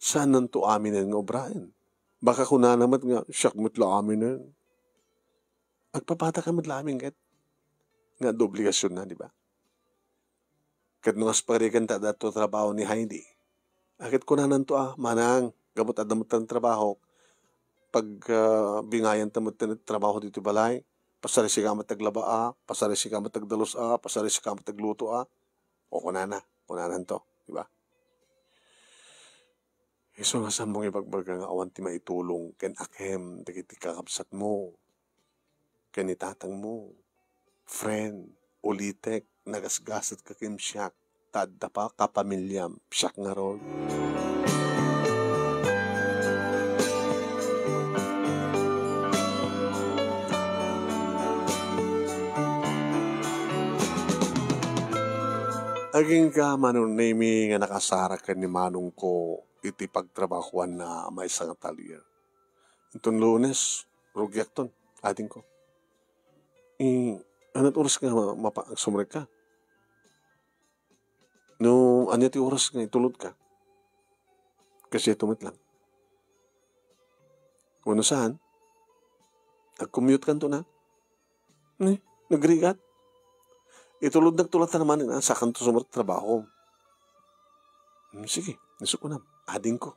saannanto aminen nga obraen. Baka kunana met nga, "Siak met la aminen." Agpapataka met la amin ket nga adda obligasionna, di ba? Ket no asparigan ta adda ti trabaho ni Heidi, a ket kunananto a, "Manang, gapu ta adda met ti trabaho, pag, ah, bingayan ta met ti trabaho ditoy balay, pasarisi ka met aglaba a, pasarisi ka met agdalus a, pasarisi ka met agluto a." O kunana, kunananto, di ba? Isu nga sammong ibagbaga nga awan ti maitulong ken akem dagiti kakabsatmo ken ni tatangmo. Friend, ulitek, nagasgasatka ken siak, ta adda pa kapamiliam, siak ngarud. Agingga, Manong Nemi, nga nakasarak ken ni manongko iti pagtrabahoanna a maysa nga talyer. Inton Lunes, rugiakton, adingko. Eh, anat oras nga ma-, mapa-, agsumrekka? No ania ti oras nga itulodka, kasdiay met lang. Wenno saan, agcommute kanto na. Ni, nagrigat. Itulodnak to latta manen, sakanto sumurot trabaho. Hmm, sige, isukko na. Adingko.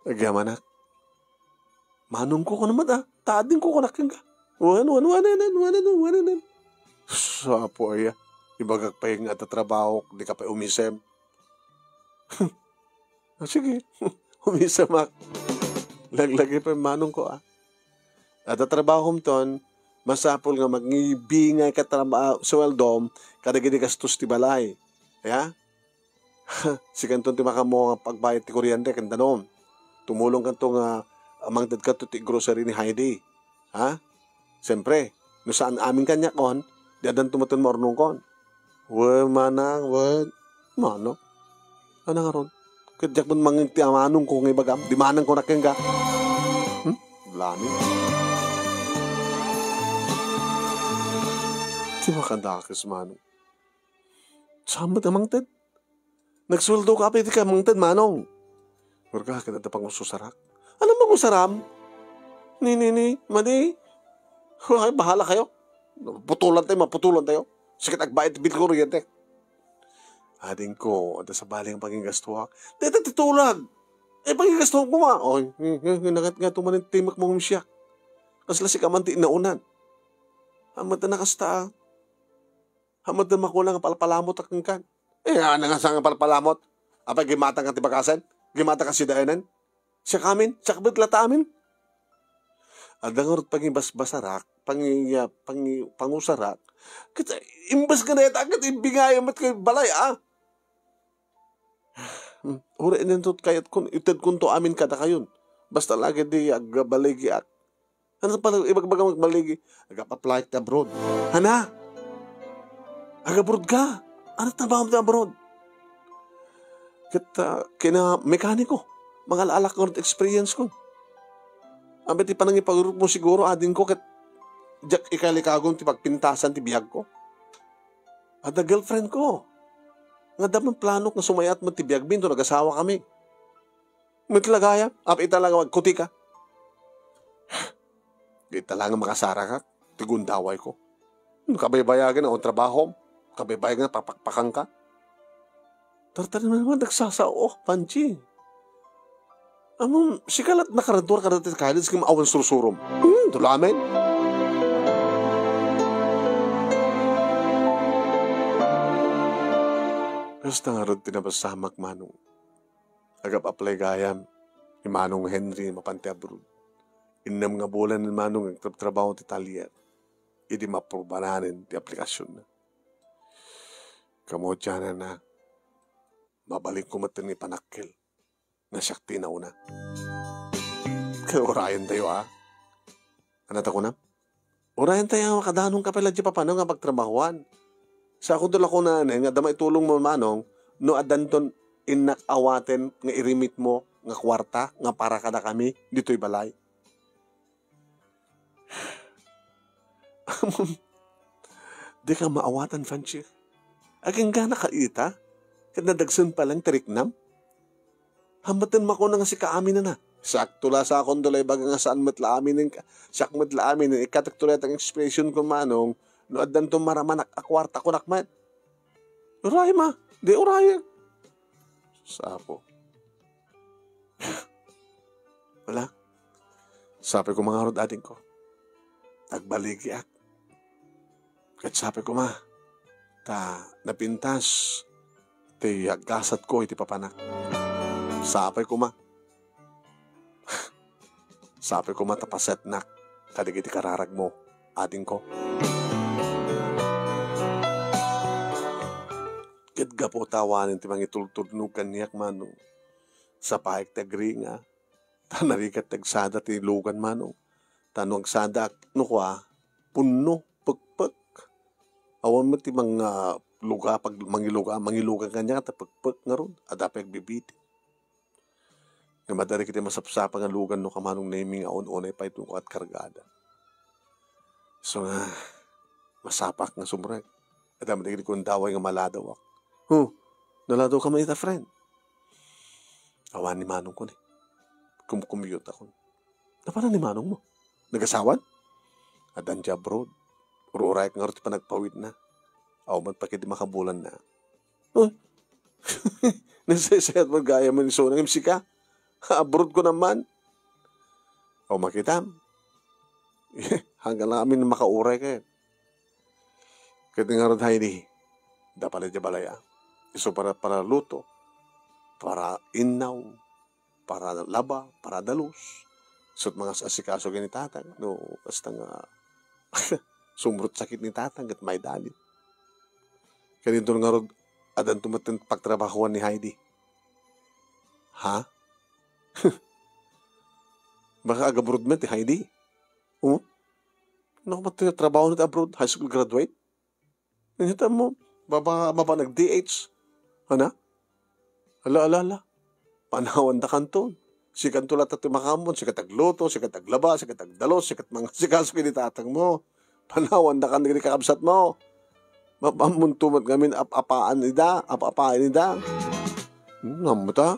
Agyamanak. Manongko, kunak met, a. Ta adingko, kunak kenka. Wen, wen, wen, wen, wen, wen, wen. Sapo aya. Ibagak pay nga adda trabahok, dika pay umisem. Ah, sige. Umisemak. Laglagi pay manongko, a. Adda trabahom ton, masapul nga mangibingayka traba-, suweldom kadagiti gastos ti balay. Ya? Sikanton ti makaammo nga pagbayad ti kuryente ken danum. Tumulongkanto nga mangtedkanto ti grocery ni Heidi. Ha? Siyempre, no saan amin kaniak on, di addanto met maurnongkon. Wen, manang, wen. Manong. Ania ngarud? Ket diak met mangin ti manongko nga ibagam. Di manang kunak kenka. Hmm? Lami. Ti makadakes, manong. Saan met a mangted? Nagsueldoka apay, dika mangted, manong. Ngarud, ket adda pangususarak. Ania pangusaram? Ni, ni, ni, madi. Ay, bahala kayo. Putulan tayo, maputulan tayo. Sige, agbayad ti bill ko, kuryente. Adingko, adda sabali nga pangigastuak. Dayta ti tulag. Eh, pangigastuak koma. Oy, eh, eh, eh, nagat nga tumanin timek mo siak. Kasla sika man ti inaunana. Amat na kasta, a. Amat na makuna nga palpalamot a kenkan. Eh, ania nga saan nga palpalamot? Apay, gimmatanka ti bagasen? Gimmatanka sidaenen? Siak amin? Siak met latta amin? Adda ngarud pangibasbasarak, pangi-, pangi-, pangusarak. Ket imbes nga dayta, ket ibingayam met kay balay, a. Hmm, uray inentot kayatkon, itedkonto amin kadakayon. Basta la ketdi agbaligiak. Ania pay ibagbaga nga agbaligi? Ag-apply ti abroad. Ania? Ag-abroad ka? Ania trabahom ti abroad? Ket, ah, kinamekaniko. Mangal-alak ngarud ti experience ko. Amin ti panangipagurupmo siguro, adingko, ket diak ikalikagum ti pagpintasan ti biagko. Adda girlfriend ko. Nga adda met planok nga sumayaat met ti biagmi inton agasawakami. Met la gayam, apay ita la nga agkutika. Ita la nga makasarakak, ti gundawayko. Kabaybayagen a trabahom, kabaybayagen a papakpakanka. Tartarin man nagsasao, Panchi. Ammom, sika lat nakaradua kadagiti college ngem awan sursurom. Hmm, dulamen. Kasta ngarud ti napasamak, manong. Agap-apply gayam ni Manong Henry mapan ti abroad. Innem nga bulan ni Manong agtrabtrabaho ti talyer idi maaprubanan ti aplikasionna. Kamaudiananna, mabalinko met nga ipanakkel nga siak ti inauna. Kay urayentayo, a. Ania ti kunam? Urayentayo a makadanonka pay la diay papanam nga pagtrabahoan. Saanko la kunaan nga adda maitulongmo, manong, no addanton innak awaten nga irimitmo nga kuarta nga para kadakami ditoy balay. Dika maawatan, Fanchi. Agingganaka ita, ket nadagsen pay laeng ti riknam. Hambutten makuna nga sika aminen a. Siakto la, saanko la ibaga nga saan met la aminen ka. Siak met la aminen, ikkatekto la ti expression ko, manong, no addanto maramanak a kuarta kunak met. Urayem a, di urayek. Sapo. Wala. Sapay koma ngarud, adingko. Agbaligiak. Ket sapay koma, ta napintas ti aggasatko iti papanak. Sapay koma. Sapay koma ta pasetnak kadagiti kararagmo, adingko. Ket gapu ta awanen ti mangitultulnog kaniak, manong, sapayek ti agringa, ta narigat ti agsada ti lugan, manong. Ta no agsadaak, no kua, punno, pekpek. Awan met ti mang-, ah, luga, pag mangiluga, mangilugan kaniak ta pekpek ngarud, adda pay agbibiti. Nga madari ket ti masapsapa nga lugan no kamanong Nemi nga un-unay pay iti kua ti kargada. So nga, masapak nga sumrek. Adda met dagiti gundaway nga maladawak. "Huh, naladawka man ita, friend?" "Awan ni manongko ni. Kumkumyutakon." "Napanan ni manongmo? Nagasawan?" "Addan diay abroad. Ur-urayak ngarud ti panagpawidna. Awan met pay ketdi makabulanna." "Huh? Nasaysayat met gayam isuna ngem sika? Abroad ko naman." "O, makitam. Hanggang lang amin makauray ket." Ket ngarud, Heidi, da pala diay balay, a. Isu para, para luto, para innaw, para laba, para dalus. Isut' mangas-asikaso ken ni tatang, no, kasta nga sumrot sakit ni tatang ket maidalit. Ket inton ngarud, addanto met ti pagtrabahoan ni Heidi. Ha? Baka agabroad met ti Heidi? Oh? Naku, met ti trabaho na ti abroad, high school graduate? Nakita mo, baba, baba nag-D H. Ana? Ala, ala, ala. Panawandakanton. Sikanto latta ti makaammo, sika ti agluto, sika ti aglaba, sika ti agdalus, sika ti mangasikaso ken ni tatangmo. Panawandakan dagiti kakabsatmo. Maammonto met ngamin ap-apaan ida, ap-apaen ida. Hmm, ammo ta?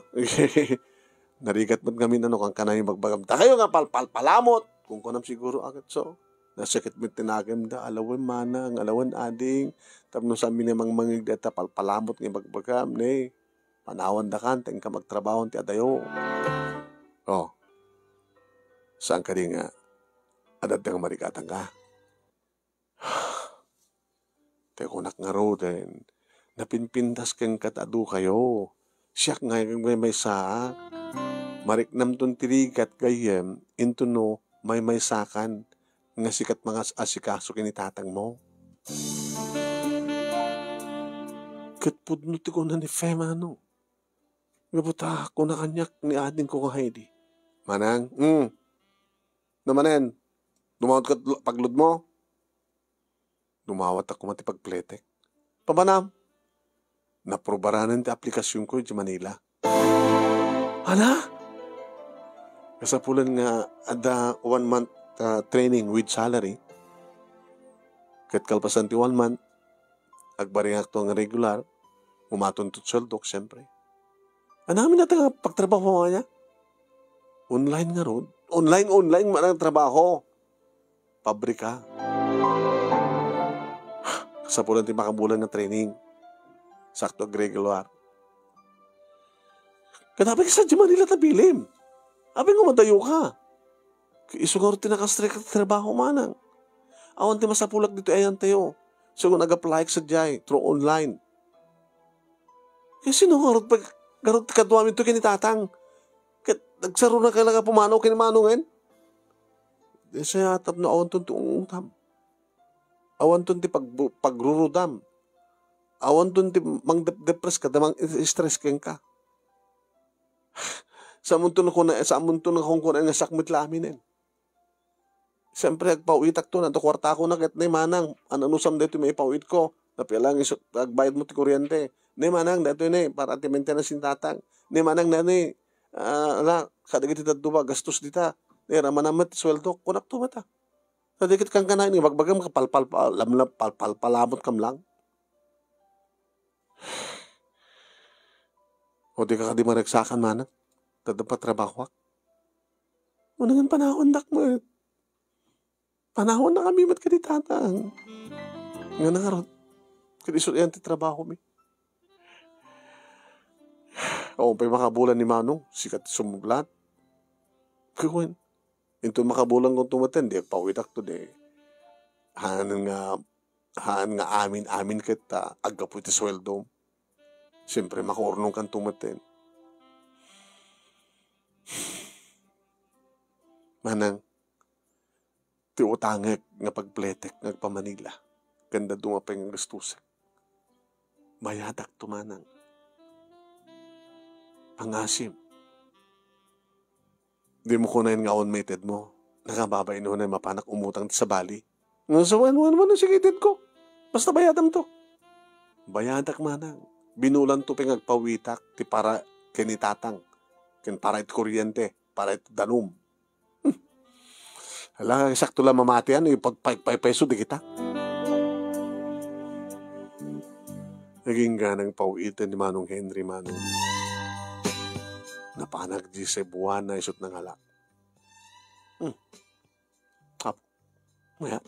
Narigat met ngamin, ano, kankanayon ibagbagam. Dakayo nga palpalpalamot. Kunkunam siguro, agatso. Nasakit met ti nagemda, alawen manang, alawen ading, tapno saan mi nga mangmangngeg dayta palpalamot nga ibagbagam, ne? Panawandakan, ta inka agtrabaho ti adayo. Oh. Saan kadi nga adda nga marigatangka? Ti kunak ngaruden, napinpintas kenka ta adu kayo. Siak nga agmaymaysaak. Mariknamton ti rigat gayyem, intono maymaysakan nga sika ti mangas-asikaso ken ni tatangmo. Ket pudno ti kuna ni Fe, manong. Gapu ta, kuna kaniak ni adingko nga Heidi. Manang, hmm. No manen, dumawat ka pagludmo? Dumawat a koma ti pagpletek. Papanam, naprubaranen ti aplikasionko idiay Manila. Ana? Kasapulan nga adda one month, ah, training with salary. Ket kalpasan ti one month, agbaringakto nga regular, umatonto ti sueldok, siyempre. Ania ngamin dayta nga pagtrabaho aya? Online ngarud. Online, online man a trabaho. Pabrika. Kasapulan ti makabulan nga training. Sakto, agregular. Ket apay kasta idiay Manila ta bilim? Apay nga madayoka? Isu ngarud ti naka-strike ti trabaho, manang. Awan ti masapulak ditoy ayantayo. Isu nga nag-apply sadiay through online. Ket sino ngarud pag-, ngarud ti kaduamin to ken ni tatang? Ket nagsarona ka la nga pumanaw ken ni manongen? Di siya tapno awanton ti ungtam. Awanton ti pag-, pagrurudam. Awanton ti mangdepdepres kada mang-stress kenka. Saamonto nga kuna-, saamonto nga kunkunaan nga siak met la aminen. Siyempre, agpaw-itakto, nanto kuartako na ket, "Ne, manang, an-anusam daytoy maipaw-itko? Napia lang isu-, agbayadmo ti kuryente. Ne, manang, daytoy ne, para ti maintenance ni tatang. Ne, manang, ne, ah, ala, kadagiti dadduma, gastos dita. Ne, ramanam met ti sueldo." Kunakto met, a. Sadikit kankanayon, ibagbagam, palpal-, lamlam-, palpalpalamot kam lang. O di ka kadi maragsakan, manang? Ta adda patrabahoak. Unangan panawandak met. Panawandak kami met kadi tatang. Nga nangarot. Kadi isu ayan ti trabaho mi. Awan pay makabulan ni manong, sika ti sumublat. Kawan, inton makabulan ko tumatan, di agpawitak to, di. Hanan nga, haan nga amin-amin ket ta aggapu iti sueldom. Siyempre, makuurnong kan tumatan. Manang, ti utangek nga pagpletek nga agpamanila, ken dadduma pay nga gastosek. Bayadak to, manang. Pangasim. Dimo kunaen nga awan maitedmo. Nakababain unay mapanak umutang ti sabali. Nga sa wan, wan, wan, sige, itedko. Basta bayadam to. Bayadak, manang. Binulan to pay nga agpawitak ti para ken ni tatang. Ken para iti kuryente, para iti danum. Hmm. Ala, sakto la mamati, ano, ipagpaypayso di kita. Agingga nangpaw-iten ni Manong Henry, Manong. Napanak di Cebuana isut nangala. Hmm. Apo. Maya.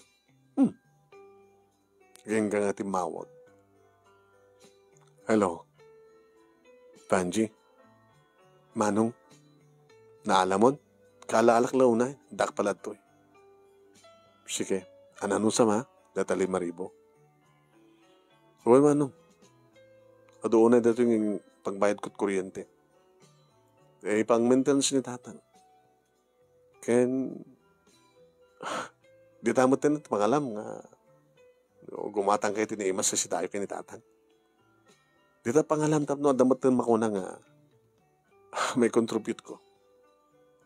Hmm. Agingga nga timmawag. Hello. Panji. Manong. Naalamon? Kaalaalak la unay. Dak pala toy. Sige. Ananusam, ha? Data lima ribu. Uy, Manong. Adu unay datoy nga pagbayad ko't kuryente. Eh, ipang-maintenance ni Tatang. Ken, dita met ti pangalam nga gumatang kayo ti naimas a sidayo ken ni Tatang. Dita pangalam tapno adda met ti makuna nga mai-contribute ko.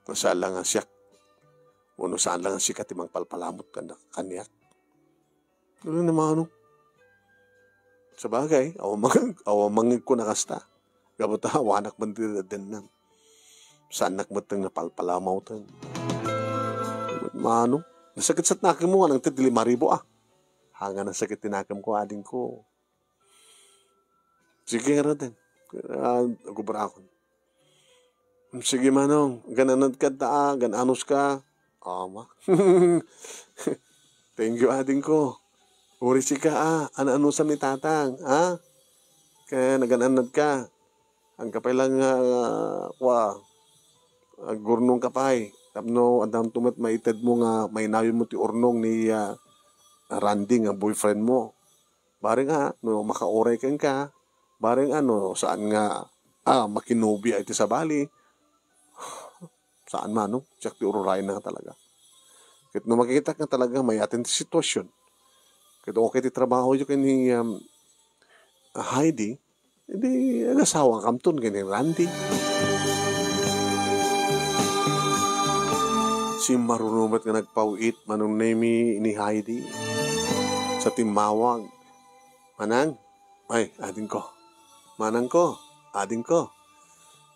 No saan la nga siak, wenno saan la nga sika ti mangpalpalamut kan-, kaniak. Ano naman, ano? Sabagay, awan mang-, awan mangegko na kasta. Gapu ta awanak man ti daddennam. Saannak met nga palpalamawten. Mano? Nasakit sa nakemmo nga nangted ti lima ribu, ah. Haan nga nasakit ti nakemko, adingko. Sige, ngaruden. Ah, agubrakon. Sige, Manong. Gan-anad ka ta, ah. Gan-anos ka. Ama. Thank you, adingko. Uri sika, ah. An-anusam ni Tatang, ah. Kaya nagan-anad ka. Agka pay lang, ah, kwa, agurnong ka pay. Tapno, adda met maitedmo nga mainawinmo ti urnong ni, ah, Randy nga boyfriend mo. Bareng a, no, makauray kenka. Bareng a, no, saan nga, ah, makinobia iti sabali. Saan man, no? Siak ti ururayen na nga talaga. Ket no makitak nga talaga, mayaten ti sitwasyon. Ket okay ti trabaho yo ken ni, um, Heidi, idi agasawa kamton ken ni Randy. Simmaruno met nga nagpaw-it Manong Nemi ni Heidi. Sa timmawag, Manang, ay, adingko. Manangko, adingko.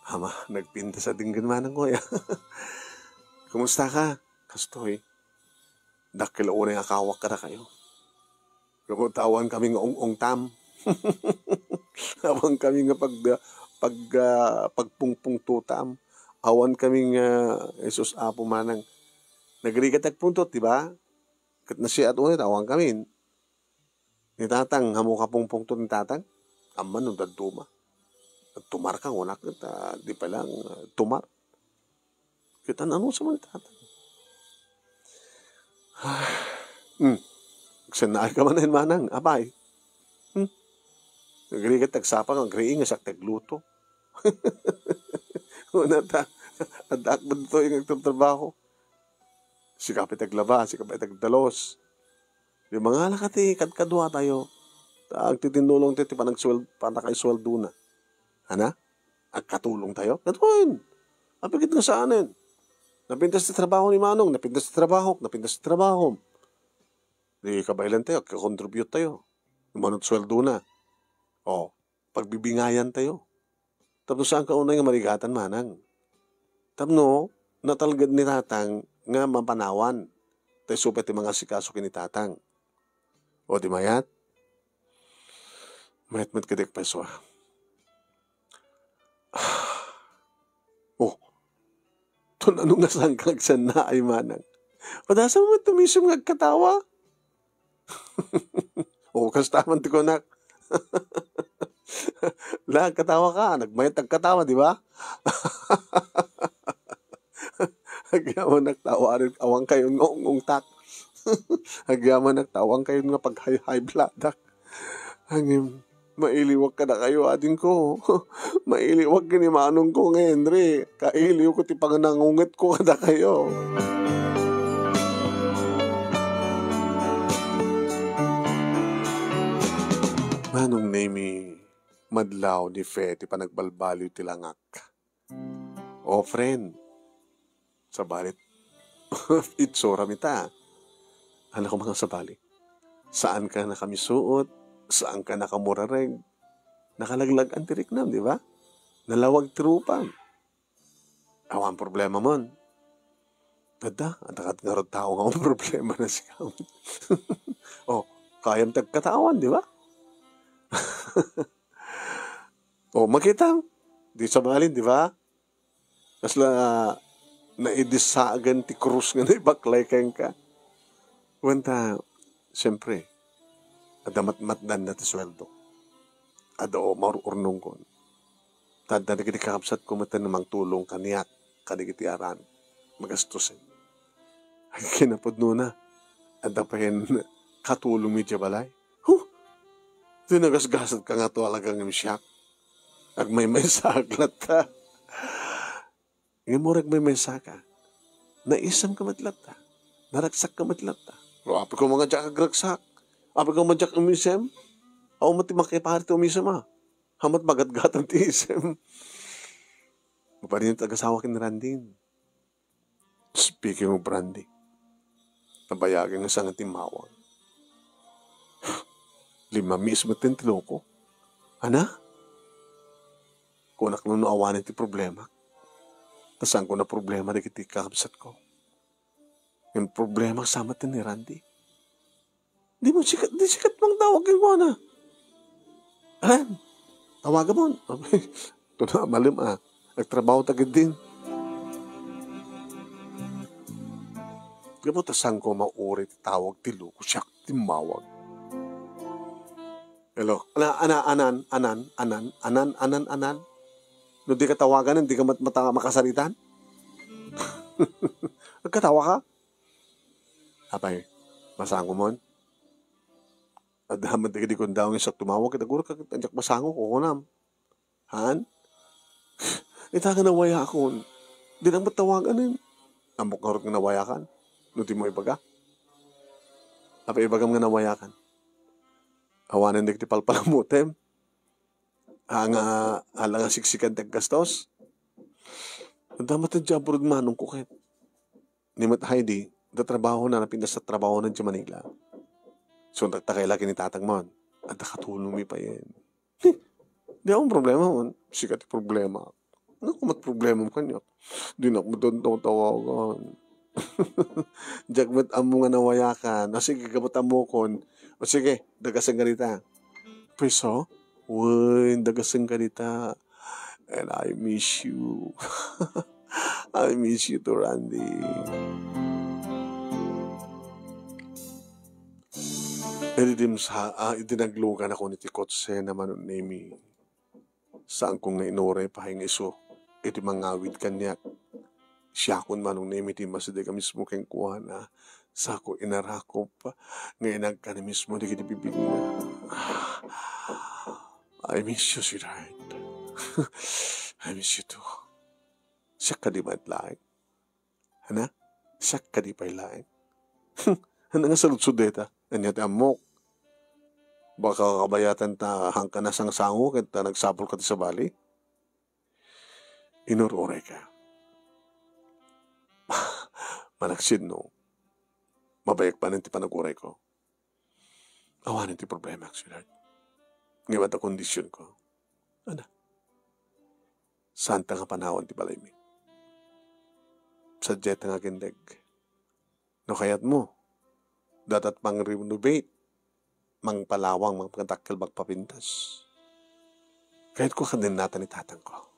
Ama, nagpintas a dinggen manangko, ya. Kumusta ka? Kastoy, dakkel unay a kawak kadakayo. Gapu ta awan kami nga ung-ungtam. Awan kami nga pag-, pag-, ah, pagpungpungtotam. Awan kami nga, Jesus, Apo manang. Nagrigat agpungtot, di ba? Ket nasiat unay, awan kami. Ni Tatang, ammo ka pungpungto ni Tatang? Amman no dadduma. Tumar ka, kunak, ta di pa lang, ah, tumar. Ket an-anusam ni Tatang? Hmm. Agsennaay ka manen, manang, apay. Hmm. Agrigat agsapa nga agriing nga siak ti agluto. Una ta, addaak ditoy nga agtratrabaho. Sika pay ti aglaba, sika pay ti agdalos. Di mangala ka ti kadkaduatayo, ta agtitinnulong ti, ti panagsuwel-, panakaisuweldona. Ana? Agkatulong tayo? Ket wen, apigit nga saanen. Napintas ti trabaho ni Manong, napintas ti trabahok, napintas ti trabahom. Di kabaelan tayo, agka-contribute tayo. Umano't suweldona. O, pagbibingayan tayo. Tapno saan ka unay nga marigatan, manang? Tapno natalged ni Tatang nga mapanawan. Ta isu pay ti mangasikaso ken ni Tatang. O, di mayat? Mayat met kadi agpayso, ah. Oh, ton ano nga saan ka agsennaay, manang? Padasam met tumisem nga agkatawa. O, kasta man ti kunak. La, agkatawa ka, nagmayat agkatawa, di ba? Agyamanak ta awan, awan kayon nga ungungtak. Agyamanak ta awan kayon nga pag-high-high blood-ak. Ngem, mailiwak kadakayo, adingko. Mailiwak ken ni manongko nga Henry. Kailiwko ti pangnangungetko kadakayo. Manong Nemi, madlaw ni Fe ti panagbalbaliw ti langak. O, friend, sabali, itsuram ita. Ania koma nga sabali? Saan ka nakamisuot, saan ka nakamurareg. Nakalag-lag-an ti riknam, di ba? Nalawag ti rupam. Awan problemam. Adda, adda ket ngarud tao nga awan problemana sika. O, kayam ti agkatawan, di ba? O, makita? Di sa malin, di ba? Kasla, naidisagan ti krus nga naibaklay kenka. Wen ta, siyempre, adda matmatdanna ti sueldo. Adda o maur-urnongkon. Ta adda dagiti kakabsatko met a mangtulong kaniak kadagiti aran. Magastusen. Ay, kinapudnona, adda payen katulongmi idiay balay. Huh! Ti nagasgasatka nga talaga ngem siak. Agmaymaysaak latta. Ngem no agmaymaysaka, naisem ka met latta. Naragsak ka met latta. Pero apay ko nga diak agragsak. Apay ko nga diak umisem. Awan met ti makipari ti umisem, a. Hamat magatgatan ti isem. Maparin ti agasawa ken ni Randy. Speaking of Randy, nabayagen nga saan nga timmawag. Limmamis met ti loko. Ana? Kunak no awanen ti problema. Ta saanko a problema dagiti kakabsatko. Ngem problema sa met ni Randy. Di mo sikat, di sikat mangtawag kenkuana. Ayan, tawagamon. Ito na, malem, a. Nagtrabaho ta ketdin. Gapu ta saanko a mauri ti tawag ti loko, siak timmawag. Hello. Ana, ana, anan, anan, anan, anan, anan, anan. No dika tawagan, dika mat-, mata-, makasaritan? Agkatawa ka? Apay, masango mon? Adda met dagiti kundaw nga siak tumawag, ket aguray ka ket diak masango, kukunam. Han? Ita nga nawayakon. Dinak met tawaganen. Ammok ngarud nga nawayakan. No di mo ibaga. Apay ibagam nga nawayakan? Awanen dagiti palpalamutem. A nga, ala nga siksikan ti aggastos. Adda met diay abroad manongko ket. Ni met Heidi, adda trabahona, napintas ta trabahona idiay Manila. So, nagtakay la ken ni tatangmon. Adda katulongmi payen. Di awan problema man. Sika ti problema. Ano ko met problema kaniak? Dinak met tawagan. Diak met ammo nga nawayakan. O sige, gapu ta ammokon. O sige, dagasen ka dita. Piso? Wen, dagasen ka dita. And I miss you. I miss you too, Randy. Idi dimsa-, a, idi nagluganakon iti kotse ni Manong Nemi, saanko nga inuray pay nga isu iti mangawid kaniak. Siakon, Manong Nemi, ti masdeg a mismo kenkuana. Saanko inarakop nga inagkan mismo dagiti bibigna. I miss you, sweetheart. I miss you too. Siak kadi met laeng? Ana? Siak kadi pay laeng? Ano nga saludsod dayta? Ania ti ammok? Baka kabayatan ta haanka nasangsango ket ta nagsapulka ti sabali? Inur-urayka. Manaksidno, mabayag panen ti panag-urayko. Awanen ti problema, sweetheart. Ngem adda kondisionko. Ana? Saanta nga panawen ti balaymi. Sadiay ta nga agindeg. No kayatmo, datat pang-renovate, mangpalawang, mangpadakkel, magpapintas. Kayatko agdinnata ni tatangko.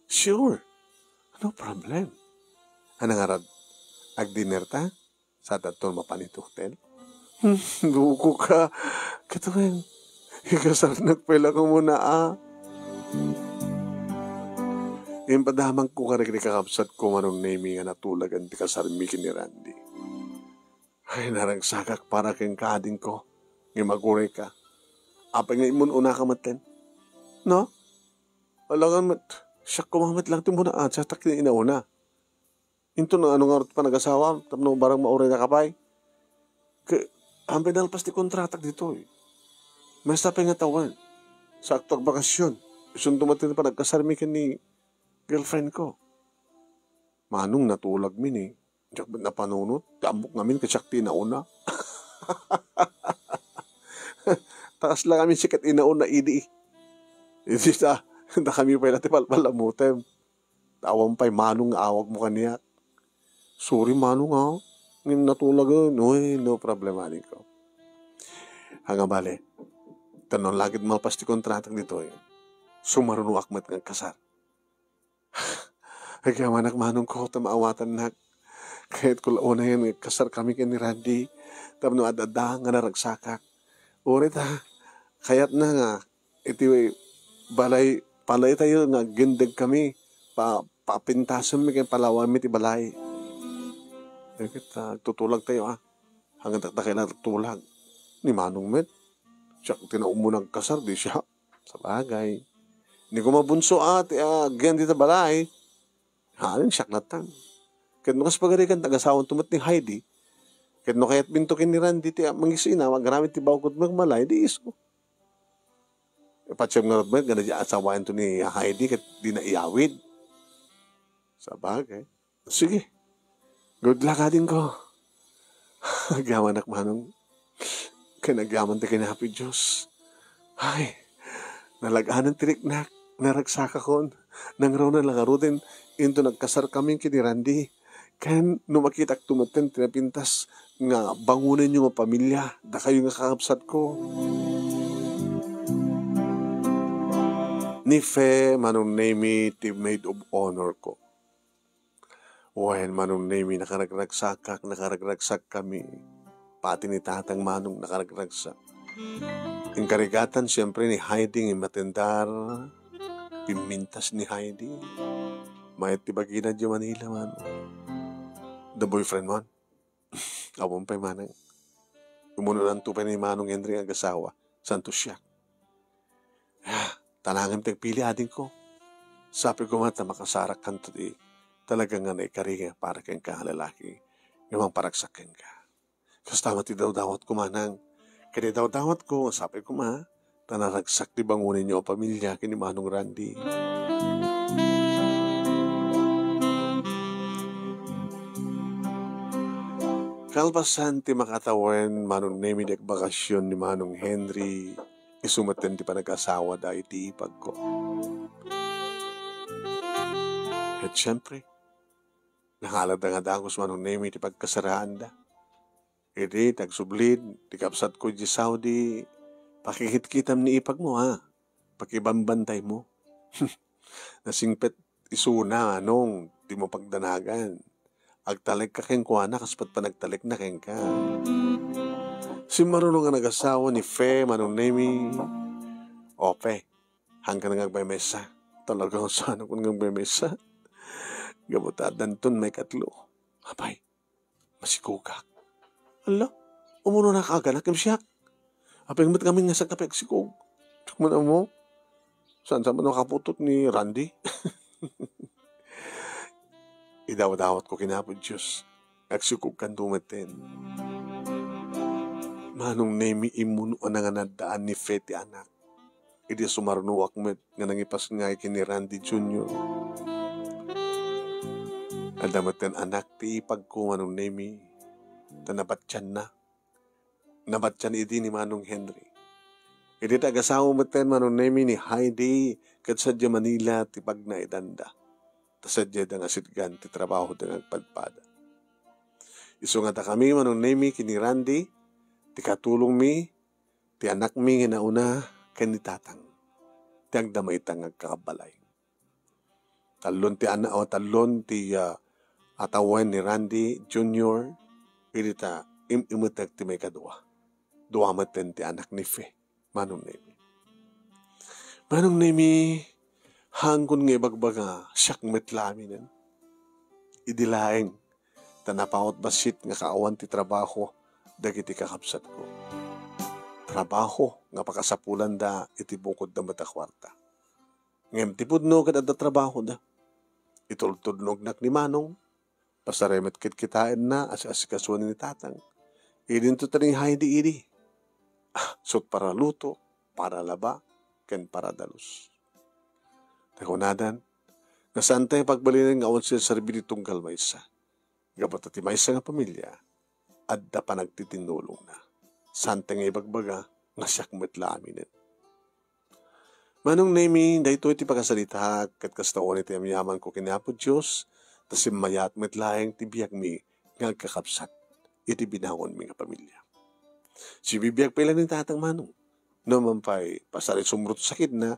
Sure. No problem. Ano ngarud? Agdinner ta? Sa dadton mapan iti hotel? Hmm, loko ka. Ket wen, ikasarnak pay la komon a. Impadamagko kadagiti kakabsatko, Manong Nemi, nga natulagan ti kasarmi ken ni Randy. Ay, naragsakak para kenka, adingko. Ngem agurayka. Apay nga immun-unaka metten? No? Alangan met, siak koma met lang ti umuna, a, siaktak ti inauna. Inton no, ano ngarud ti panagasawa, tapno barang mauraynaka pay. Ke, hampay nalpas ti kontratak ditoy. Maysa pay nga tawen. Saakto agbakasyon. Isunto met ti panagkasarmi ken ni girlfriend ko. Manong natulagmi ni, diak met napanunot. Ti ammok ngamin ket siak ti inauna. Ta kasla ngamin siak ti inauna idi. Idi ta, dakami pay la ti palpalamutem. Awan pay Manong nga awagmo kaniak. Sorry, Manong, a. Ngem natulagen. Uy, no problem, adingko. Ania, bale, Ta no lagid malpas ti kontratak ditoy, sumarunoak met nga agkasar. Agyamanak manongko ta maawatannak. Kayatko la unayen nga agkasarkami ken ni Randy tapno ad-adda nga naragsakak. Uray ta, kayatna nga iti balay, balaytayo nga aggendegkami, pa-, papintasenmi ken palawanmi ti balay. Ket, ah, agtutulagtayo, ah. Hanggang dakdakkel a tulag. Ni Manong met, siak ti naumuna agkasar, di siak. Sabagay. Ni koma bunso a, ti, ah, agian dita balay. Haanen siak latta. Ket no kas pagarigan, ti agasawanto met ni Heidi. Ket no kayatminto ken ni Randy ti, ah, mangisina, agaramid ti bawkod met balay, di isu. Patiem ngarud met, nga asawaento ni Heidi, ket di naiyawid. Sabagay. Sige. Good luck, adingko. Agyamanak manong. Ken agyaman ti kinapi Dios. Ay, nalag-anan ti riknak. Naragsakakon. Nangruna la ngaruden, inton agkasarkami ken ni Randy. Ken no makitakto metten ti napintas nga bangonenyo nga pamilya, dakayo nga kakabsatko. Ni Fe, Manong Nemi, ti maid of honor ko. Wen, Manong Nemi, nakaragragsakak, nakaragragsakkami. Pati ni Tatang Manong nakaragragsak. Inkarigatan, siyempre, ni Heidi nga matendar. Pimmintas ni Heidi. Mayat ti bagina idiay Manila, Manong. The boyfriend mo? Awan pay, Manang. Umunonanto pay ni Manong Henry nga agasawa. Santo siak. Ah, tanangem ti agpili, adingko. Sapay koma ta makasarakkanto ti talaga nga naikari nga para kenka nga lalaki nga mangparagsak kenka. Kasta met ti dawdawatko, Manang. Ket idawdawatko nga sapay koma ta naragsak ti bangonenyo a pamilya ken ni Manong Randy. Kalpasan ti makatawen, Manong Nemi, ti agbakasyon ni Manong Henry, isu metten ti panag-asawada iti ipagko. Ket siempre, nangalada nga dagus, Manong Nemi, ti pagkasaraanda. Idi ti agsublid ti kabsatko idiay Saudi, pakikitkitam ni ipagmo, ha? Pakibambantaymo. Nasingpet isuna, Manong, dimo pagdanagan. Agtalekka kenkuana kas panagtalekna kenka. Simmaruno nga nagasawa ni Fe, Manong Nemi. O, Fe, hangka nga agmaymaysa. Talaga nga saan ako nga agmaymaysa. Gapu ta addanton maikatlo. Apay, masikogak. Ala, umunonak aganak, ngem siak. Apay met ngamin nga sangkapay agsikog. Diak man ammo. Saan sa man makaputot ni Randy? Idawdawatko ken Apo Dios. Agsikogkanto metten. Manong Nemi, immuno a nangan-addaan ni Fe ti anak. Idi sumarunoak met nga nangipasngay ken ni Randy Junior. Adda metten anak ti ipagko, Manong Nemi, ta nabatianna. Nabatian idi ni Manong Henry. Idi ti agasawa metten, Manong Nemi, ni Heidi, ket sadiay Manila ti pagnaedanda. Ta sadiayda nga sitgan ti trabahoda nga agpadpada. Isu nga dakami, Manong Nemi, ken ni Randy, ti katulongmi, ti anakmi nga nauna ken ni Tatang, ti agdama ita nga agkakabbalay. Tallon ti ana-, o, tallon ti, ah, atawen ni Randy Junior, idi ta im-imetek ti maikadua. Dua metten ti anak ni Fe, Manong Nemi. Manong Nemi, haangkon nga ibagbaga, siak met la aminen. Idi laeng, ta napaut bassit nga kaawan ti trabaho dagiti kakabsatko. Trabaho nga pakasapulanda iti bukodda met a kuarta. Ngem ti pudno ket adda trabahoda. Itultudnognak ni Manong, pasarem met ket kitaenna a siasikasoen ni Tatang. Idinto ta ni Heidi idi. Ah, sut para luto, para laba, ken para dalus. Ta kunadan, nga saanta nga pagbalinen nga awan serserbi ti tunggal maysa. Gapu ta ti maysa nga pamilia, adda panagtitinnulongna. Saanta nga ibagbaga nga siak met la aminen. Manong Nemi, daytoy ti pakasaritaak, ket kasta unay ti yamyamanko ken Apo Dios, ta simmayaat met laeng ti biagmi nga agkakabsat iti binaonmi nga pamilia. Sibibiag pay la ni Tatang, Manong. no man pay pasar isumrot sakitna,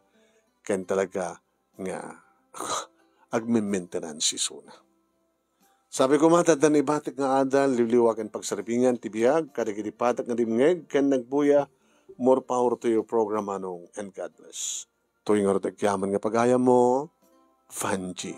ken talaga nga agmemmentenansi isuna. Sabi ko, mata, adda naibatik nga adal, liwliwa ken pagsaripingan ti biag, kadagiti patak nga dimngeg ken nagbuya. More power to your program, Manong, and God bless. Toy ngarud agyaman nga pagayammo, Vanji.